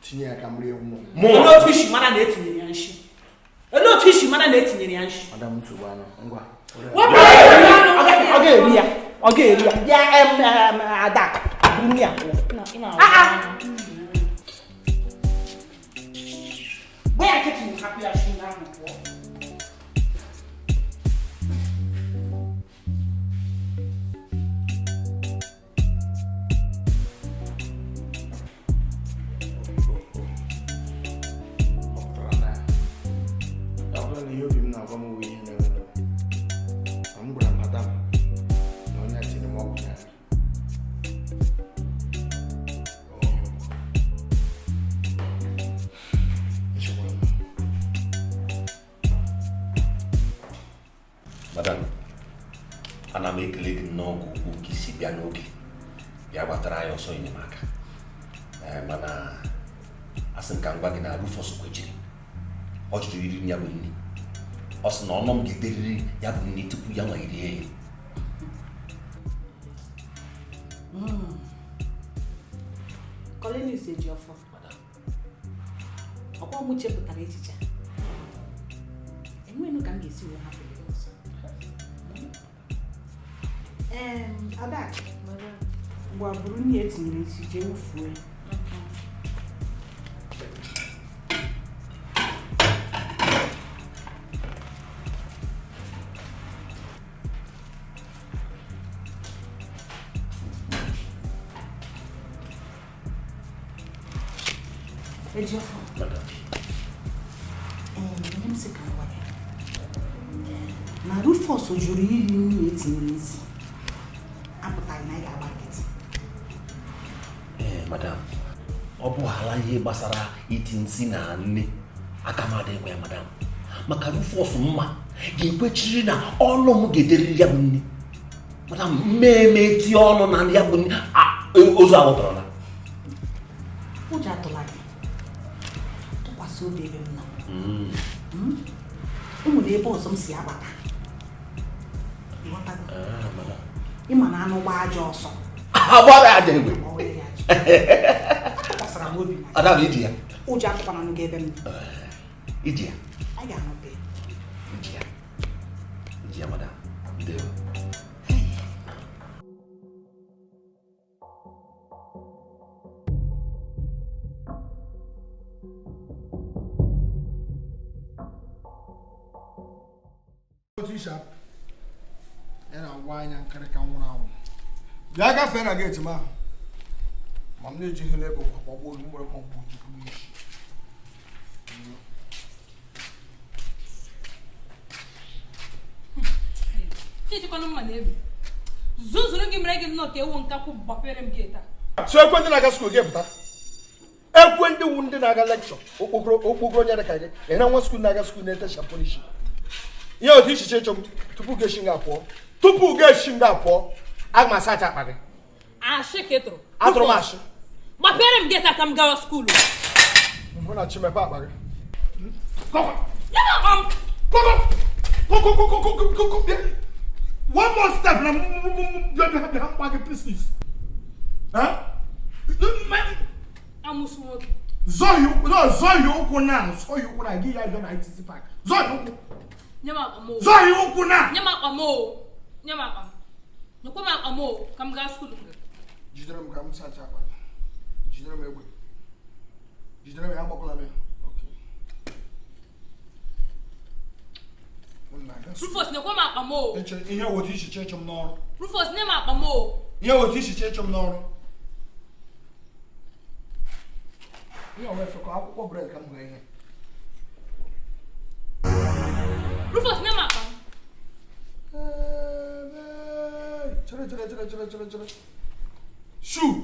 Tinye ya ka m rie mmụọ. Olee otu isi mara na etinyere ya nshi? Olee otu isi mara na etinyere ya nshi? Madam nsogbu anụ. Ngwa. Ọ ga-eri ya. Ọ ga-eri ya. Bịa Ada. Buru ya pụọ. Gba ya nkịtị hapụ ya shi ahụ pụọ. Ihe obi m na-agwa m bụ ihe na-eme na m gwara madam na onye a tiri m ọgwụ na nri. Madam, ana m ekele gị nnọọ nke ukwuu ka isi bịa n'oge bịa gbatara anyị ọsọ enyemaka. Mana asị m ka m gwa gị na Rufus kwechiri. Ọ jụrụ iri ya bụ nri. Ọ sị na ọnụ m ga-ederiri ya bụ nri tupu ya nwa rie ya. Collins Ejiofor, ọkwa mụ chepụtara echiche a. Enweghị ka m ga-esi wee hapụ gị ọzọ. Ada, ngwa buru nri etinyere esi jee wufuo ya. Ejiofor, ihe m sị ka m gwa gị na Rufus jụrụ iri nri etinyere isi apụtaghị na ị ga-agba nkịtị. Ee, madam, ọ bụghara ihe gbasara iti nsị na nne aka m adịghịkwa ya madam, maka Rufus mma ga-ekwechiri na ọnụ m ga-ederiri ya bụ nne. Madam, mmemme tinye ọnụ na ya bụ nne ozu ahụtọrọla. Ụjọ atụla gị. Tụkwasị obi ebe m nọ. E nwere ebe ọzọ m si agbata. Ịma na anụ gbaa ajọ ọsọ. Agbara aja egbe. Atụkwasịra m obi na Adam iji ya. Ụjọ atụkwana gị ebe m nọ. Iji ya. A ga-ahụ gị. Iji ya. Iji ya madam. Ndewo. Ya na-agwa anya nkịrịka nwụrụ anwụ. Bịa gafee na geeti m ahụ. Ma m na-ejighị n'ebe gbagbuo gị mgbere ma mgbe ojukwu n'isi. Chijikwanụ mma na egbe. Zuzuru gị mere gị nnọọ ka ewu nkakwụ gbapere m geeti a. So ekwe ndị na-aga skuul gị pụta. Ekwe ndị wu ndị na-aga lekchọ okpokoro okpokoro onye dịka gị. Ị na nwa skuul na-aga skuul na-ete shampoo n'isi. Ihe otu ichiche ịchọ m tupu gị esi nga pụọ. Tupu gị esi nga pụọ, aga m asacha akpa gị. Ashị ka ị tụrụ. Atụrụ m ashị. Gbapere m geeti a ka m gawa skuulu. Mụ na chi mepe akpa gị. One more step na mgba gị pieces. Amụsụ nwoke. Zọhie ụkwụ na zọhie ụkwụ na gị ya bịa na ITC park. Zọhie ụkwụ. Nye m akpa m o. Zọhie ụkwụ na. Nye m akpa m o. Nye m akpa m. Nyekwa m akpa m o ka m gaa skuulu. Jidere m ka m sacha akpa gị. Jidere m egbe. Jidere m ya, agbakwala m ya. Rufus, nyekwa m akpa m o. Ihe wotu ichiche ịchụ m n'ọrụ. Rufus, nye m akpa m o. Ihe wotu ichiche ịchụ m n'ọrụ. Ihe ọwa efe ka akwụkwọ bred ka m hụrụ ihe. Rufus, nye m akpa m. Chere, chere, chere, chere, chere, chere. Shoe.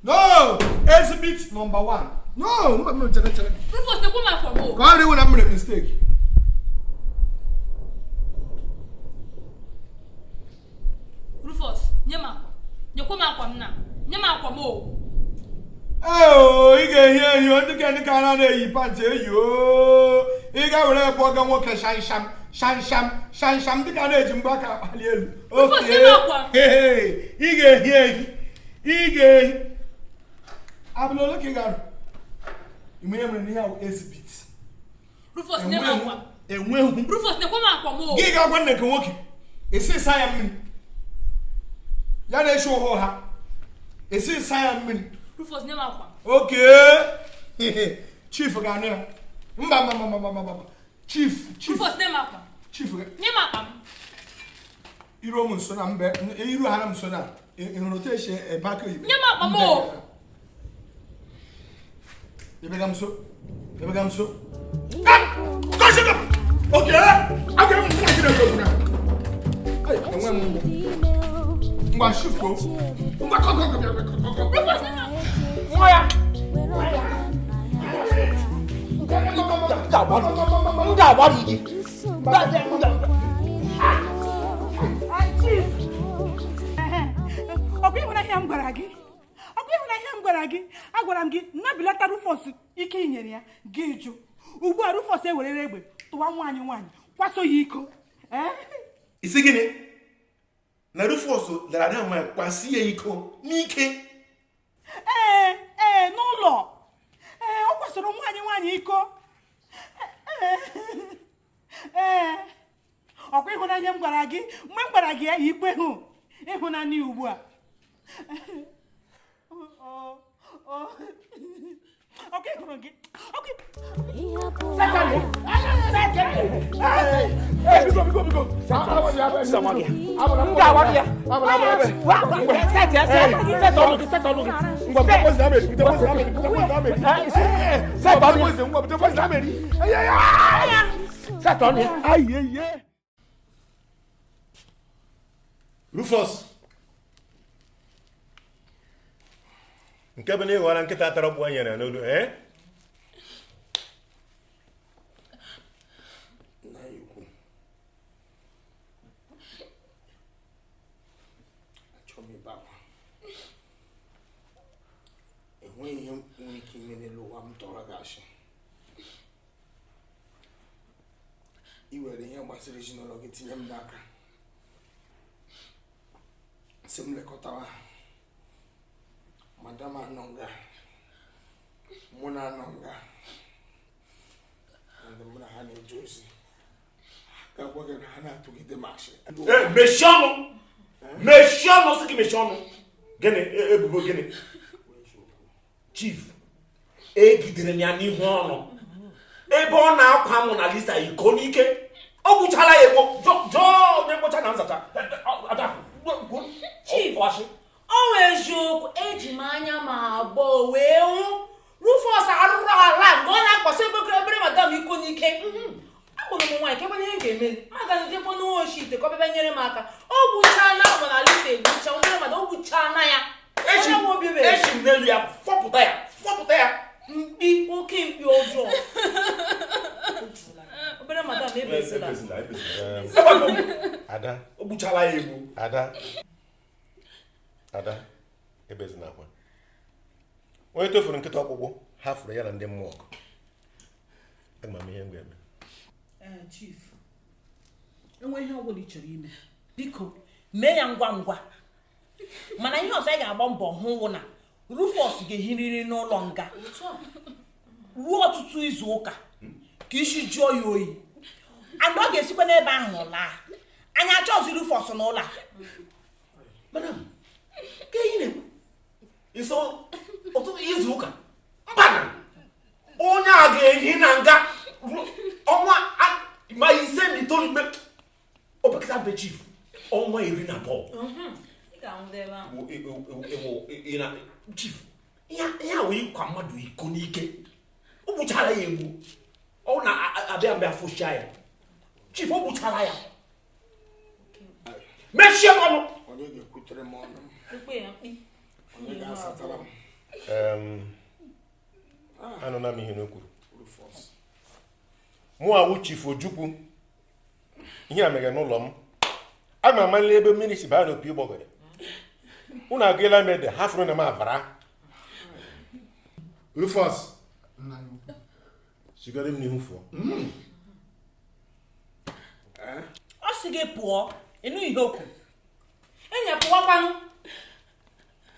No! Exhibit number 1. No, mba, mba, chere, chere. Rufus, nekwe m akpa m o. Ka ọ rịwụ na m mere mistake. Rufus, nye m akwa. Nyekwe m akwa m na. Nye m akwa m o. Ee, ị ga-ehi ehi, ndị ka ndị ka na na-eyi pantị eyi o. Ị ga-were ebe ọga nwoke shamsham shamsham shamsham ndị ka na-eji mgba aka akpali elu. Rufus, nye m akwa. Ee, ị ga-ehi ehi. Ị ga-ehi. Abụla ole ka ị ga-arụ? Ime ihe mere n'ihe ahụ exhibit. Rufus, nye m akwa. Enweghị. Rufus, nekwe m akwa m o. Gị ga-agwa nne gị nwoke, esi ịsa ya mmiri. Ya na-eshi ụha ụha. Esi ịsa ya mmiri. Rufus, nye m akwa. Okay. Chief ga-anụ ya. Mba, mba, mba, mba, mba, mba. Chief, chief. Rufus, nye m akwa. Chief ga. Nye m akwa m. Iru m nso na mbe, iru ha na m nso na. Ị hụrụ otu esi ebe aka oyibo? Nye m akpa m o. Ebe ga m nso. Ebe ga m nso. Okay. Aga m nwa gị na-ekwu na. Ai, enwe m ngwa. Ngwa shift o. Ngwa kọ kọ kọ kọ kọ. Rufus, nye m akwa. Nwa ya. M ga-agbarụ gị. Chief. Ọ bụ ịhụnanya m gwara gị? Ọ bụ ịhụnanya m gwara gị? Agwara m gị nnabilata Rufus ike i nyere ya gị jụ. Ugbu a Rufus ewerere egbe tụwa nwaanyị nwaanyị kwaso ya iko. Isi gịnị? Na Rufus lara ada nwaanyị kwasị ya iko n'ike. Ee, ee, n'ụlọ. Ee, ọ kwasoro nwaanyị nwaanyị iko. Ee, ọkwa ịhụnanya m gwara gị mgbe m gwara gị ya ikwe hụ ịhụnanya ugbu a. Ọkwa ịhụrụ gị. Rufus, nke bụ na ịghọrọ nkịta tara ọkpụ anya na n'olu, eh? Enweghị ihe m nwere ike ime n'elu ụwa m tọrọ gị asị. I were ihe gbasara ezinụlọ gị tinye m n'aka, sị m lekọtawa ha. Madam anọ nga, mụ na anọ nga, ndị mụ na ha na-eje ozi. Ha ga-agwa gị na ha na-atụgide m asị. Mechie ọnụ! Mechie ọnụ! Sị gị mechie ọnụ! Gịnị? Ebubo gịnị? Chief, egidere m ya n'ihu ọnụ ebe ọ na-akwa mụ na Lisa iko n'ike. Ọ gwụchala ya egbo jọọ onye mkpocha na nzacha. Chief, ọ wụ eziokwu, eji m anya m abụọ wee hụ Rufus arụrụ ala mgbe ọ na-akpọsa obere madam iko n'ike. Akpọrọ m nwaanyị ka ebe ihe m ga-emeli ma ga jekwa n'ụwa oshi ite ka ọ bịa nyere m aka. Ọ gbuchaala Mona Lisa egbucha obere madam, ọ gbuchaala ya. Echi m n'elu ya fọpụta ya, fọpụta ya. Mkpi, oke mkpi ọjọọ. Obere madam ebezila. Ada, o gbuchala ya egbu. Ada, Ada, ebezina akwa. Onye tofuru nkịta ọkpụkpụ ha fụrụ ya na ndị mmụọ ọgụ. Ama m ihe m ga-eme. Chief, enwe ihe ọ bụla ị chọrọ ime, biko mee ya ngwa ngwa. Mana ihe ọzọ anyị ga-agba mbọ hụ wụ na Rufus ga-ehiriri n'ụlọ nga ruo ọtụtụ izu ụka ka isi jụọ ya oyi. And ọ ga-esikwa n'ebe ahụ laa. Anyị achọghịzi Rufus n'ụlọ a. Madam, ka ihe na-ekwu? Iso ọtụtụ izu ụka? Mba na onye a ga-ehi na nga ọnwa ma 5 na 9 opekata mpe chief ọnwa 12. Chief, Ihe a wee kwa mmadụ iko n'ike. O gbuchara ya egbu. Ọ na-abịa mbịa fụcha ya. Chief, o gbuchara ya. Mechie m ọnụ. Onye ga-ekwutere m ọnụ? Onye ga-asatara m? Anụna m ihe n'okwuru. Mụ awụ Chief Ojukwu. Ihe a mere n'ụlọ m. Aga m amalite ebe mmiri si baa n'opi ụgbọgọrọ. Unu agụela m ede, ha fụrụ na m avara. Rufus. Sigara m n'ihu fụọ. Ọ sị gị pụọ, ịnụ ihe okwu. Enyi pụwakwanụ.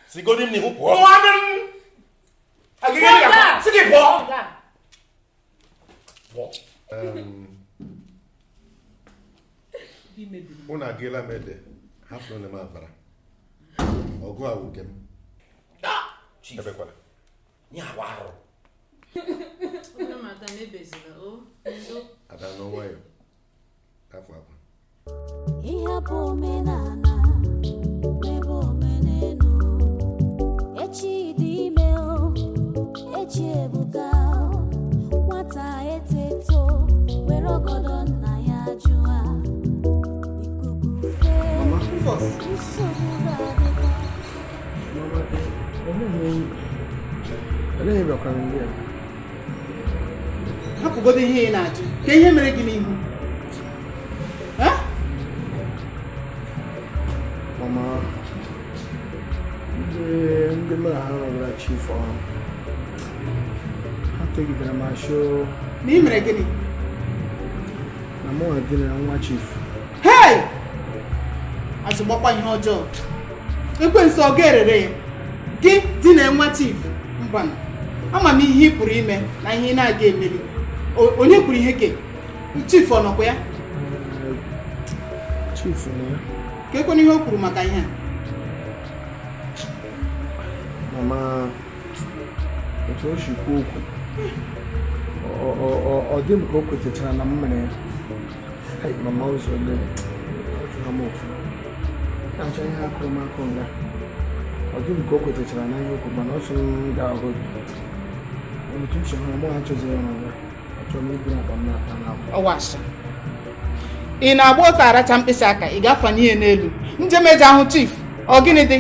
Sigodi m n'ihu pụọ. Pụọ m. Agịga ya. Sị gị pụọ. Pụọ. Unu agụela m ede, ha fụrụ na m avara. Ọgụ a wụ nke m. Ebekwala. Ada nọ nwayọ. Afọ akwa. Ihe bụ omenala ebe omenelu. Echi dị ime o, echi ebuka o. Nwata eteto were ọgọdọ nna ya jụa. Ikuku fee, nsogbu ga-adịkwa. Hapụgodo ihe ị na-ajụ ka ihe mere gị n'ihu. Mama, ndị mụ na ha rụrụ chief ọrụ ha tegidere m ashụ. Na ị mere gịnị? Na mụ dinara nwa chief. Hei! Azụgbakwa ihe ọjọọ. Ekwensu ọ ga-erere ya. Gị dina nwa chief mbanụ. Ama m ihe ị pụrụ ime na ihe ị na-aga emeli. Onye kwuru ihe ke? Chief ọ nọkwa ya? Chief na ya. Ka ekwena ihe o kwuru maka ihe a. Mama, otu o si kwuo okwu, ọ dị m ka o kwetachara na m mere ya. Mama, ụzọ ole ọ m ofu. Na-achọ ihe akụrụ m akụ nga. Ọ dị m ka o kwetachara na ihe okwu, mana ọ sị m ga-ahụ gị. Otu m si hụrụ mụ achọzighị ọrụ nga. Achọrọ m iburu akpa m n'aka n'akwa. Ọwa asị. Ị na-agba ọsọ aracha mkpịsị aka, ị ga-afanye ya n'elu. Njem eji ahụ chief, ọ gịnị dị?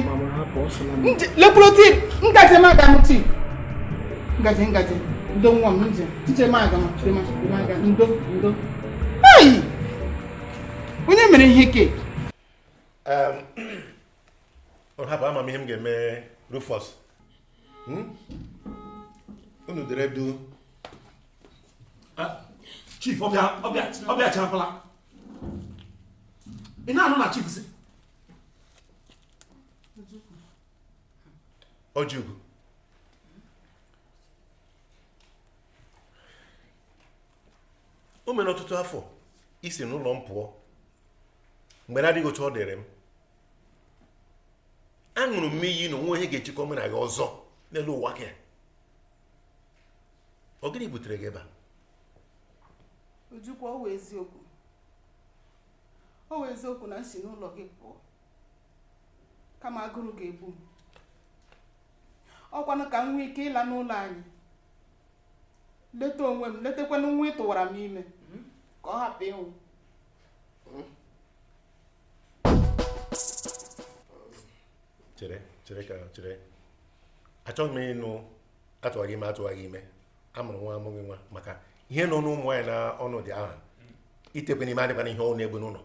Lekwuru tii, ngaji m aga ahụ chief. Ngaji ngaji, ndo nwa m nje. Njem aga m, aga, ndo, ndo. Hey! Onye mere ihe ke? Ọ hapụ ama m ihe m ga-eme Rufus. Unu dere du. Chief, ọbịa charakwala. Ị na-anụ na chief si? Ojugo. O mere ọtụtụ afọ isi n'ụlọ m pụọ mgbe na-adịghị otu ọ dịrị m. Aṅụrụ m iyi na onwe onye ga-echekwa mụ na gị ọzọ n'elu ụwa ka ọ gịnị butere gị ebe a? Ojukwu, ọ wụ eziokwu. Ọ wụ eziokwu na m si n'ụlọ gị pụọ. Kama agụrụ ga-egbu m. Ọkwanụ ka m nwee ike ịla n'ụlọ anyị. Leta onwe m, letakwanụ nwa ị tụwara m ime ka ọ hapụ ịnwụ. Chere, chere ka chere. Achọghị m ịnụ atụwaghị ime atụwaghị ime. Amụrụ nwa amụghị nwa maka ihe nọ n'ụmụ anyị na ọnọdụ ahụ. Itekwe n'ime adịkwana ihe ọ na-egbu n'ụlọ.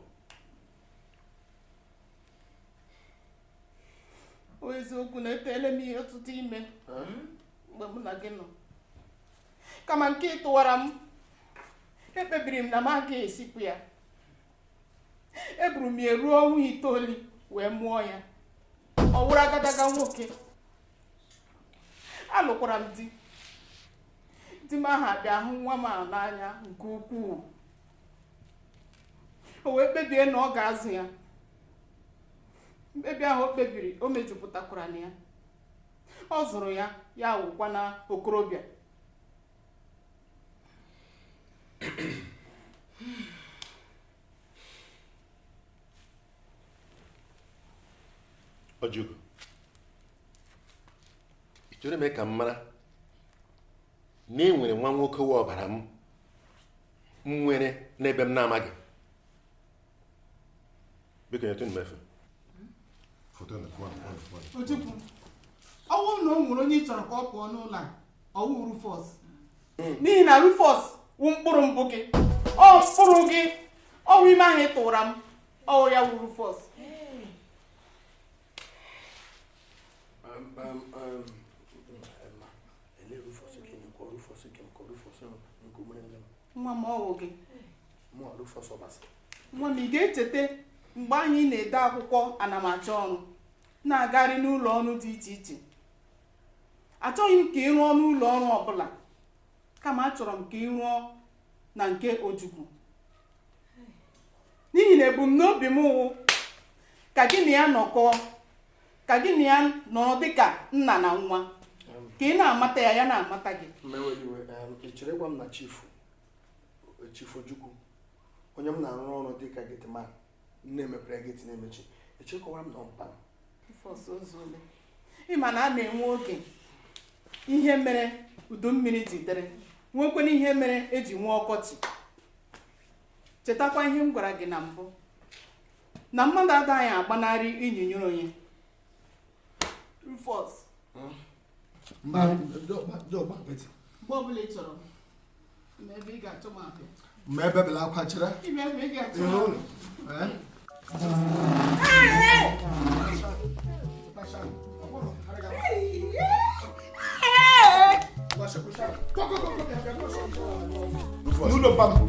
Ọ eziokwu na eteela m ihe ọtụtụ ime mgbe mụ na gị nọ. Kama nke ị tụwara m, ekpebiri m na m agaghị esipụ ya. Eburu m ya ruo ọnwa 9 wee mụọ ya. Ọ wụrụ agadaga nwoke. Alụkwara m di. Di m ahụ abịa hụ nwa m a n'anya nke ukwuu. O wee kpebie na ọ ga-azụ ya. Mkpebi ahụ o kpebiri, o mejupụtakwara na ya. Ọ zụrụ ya, ya wụkwa na okorobịa. Ojugo, ị Chọrọ ime ka m mara na e nwere nwa nwoke wụ ọbara m nwere n'ebe m na-amaghị. Biko nyetụ m efe. Foto na Ojukwu, ọwụ na o nwere onye ị chọrọ ka ọ pụọ n'ụlọ a, ọwụ Rufus. N'ihi na Rufus wụ mkpụrụ mbụ gị, ọ mkpụrụ gị, ọwụ ime ahụ ị tụra m, ọwụ ya wụ Rufus. Nwa m ọwụ gị. Nwa m, ị ga-echeta mgbe anyị na-ede akwụkwọ anamachọ ọrụ na-agagharị n'ụlọ ọrụ dị iche iche. Achọghị m ka ị rụọ n'ụlọ ọrụ ọbụla, kama achọrọ m ka ị rụọ na nke Ojukwu. N'ihi na ebumnobi m wụ ka gị na ya nọkọọ, ka gị na ya nọrọ dịka nna na nwa, ka ị na-amata ya, ya na-amata gị. Ị chere gwa m na Chief Ojukwu, onye m na-arụ ọrụ dịka gateman, nne mepere gate na-emechi, echekọwara m na mpa m. Ị ma na a na-enwe oge ihe mere udu mmiri ji dere, nwekwana ihe mere eji nwee ọkọchị. Chetakwa ihe m gwara gị na mbụ, na mmadụ agaghị agbanarị ịnyịnya onye. Rufus, mgbe ọbụla ị chọrọ m, ebe ị ga-achọ m abịa. Ma ebe bela akwa chere. Ime ebe ị ga-achọ m abịa.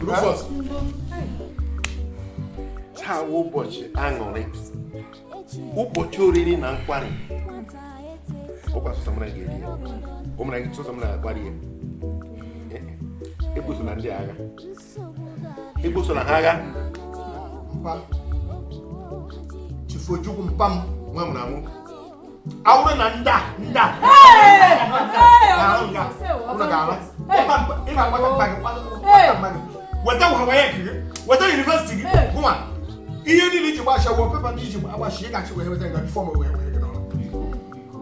Rufus, taa wụ ụbọchị aṅụrị, ụbọchị oriri na nkwari. Ọkwa sọsọ mụ na gị eri ya, ụmụ na gị sọsọ m na-akwari ya. Ebusola ndị agha, ebusola ha agha. Mpa, Chief Ojukwu mpa m, nwa m na-anwụ. Awụrụ na nda nda weta waya gị, weta yunivesiti gị, gụnwa ihe niile iji gbasha wọ pepa ndị iji agbashi, ị ga-achị wee weta gị bifọ m wee were gị n'ọrụ.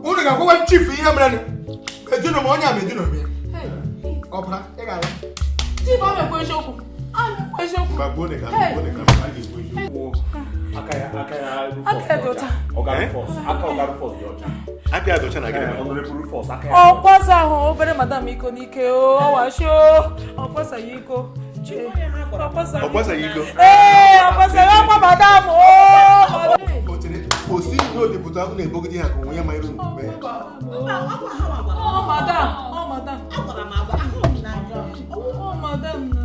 Unu ga-agwawa chief ihe mere medino m onye a medino m ya. Ọbara ị ga-ala. Chief, ọ na-ekwu eziokwu. Ọ na-ekwu eziokwu. Aka ya Rufus aka ya. Ọ kwasa ahụ obere madam iko n'ike o, ọ washio, ọ kwasa ya iko. Ọ kwasa ya iko. Ee, ọ kwasa ya ọkwa madam o. O si n'odipụta unu ebogide ha ka onwe ya ma iru mgbe. Ọ madam, ọ madam. Agwara m agwa, ahụrụ m n'anya. Ọ madam na.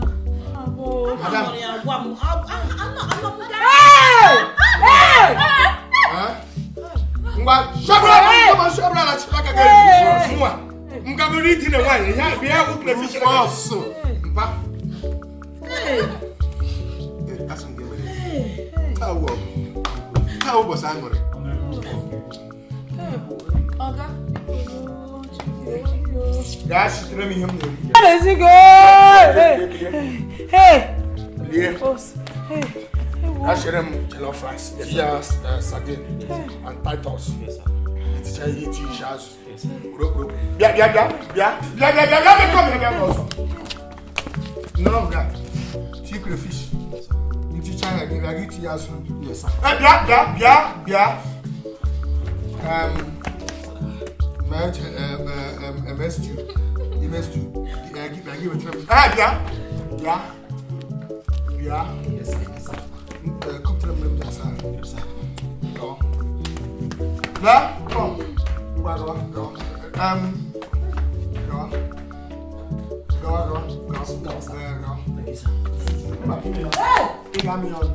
Madam. Agwa m, anọ m ga. Ngwa, shabra ngwa shabra na chilaka ga. Nwa, ngagori iti na nwaanyị, ya bịa wụ crayfish na ọsụ. Mpa. Asị m gị mere. Taa wụ ọgụ. Taa ụbọchị aṅụrị. Ọga. Gaa sitere m ihe m na-eri. A na-esi gị. Hey. Lie. Gaa m jollof rice, tinye sardine and titus. Iticha ihe iti isi azụ. Okporoko. Bịa bịa bịa bịa bịa bịa bịa bịa bịa bịa bịa ọsọ. Nọrọ m gaa. Tii crayfish. Iticha ya gị bịa gị tinye azụ. Bịa bịa bịa bịa. MS2, MS2, bịa bịa bịa. Kuptere m ndị asa. Gawa. Bịa, come. Ngwa gawa, gawa. Gawa. Gawa, gawa, gawa. Gawa. Ị ga-amị ya ọnụ.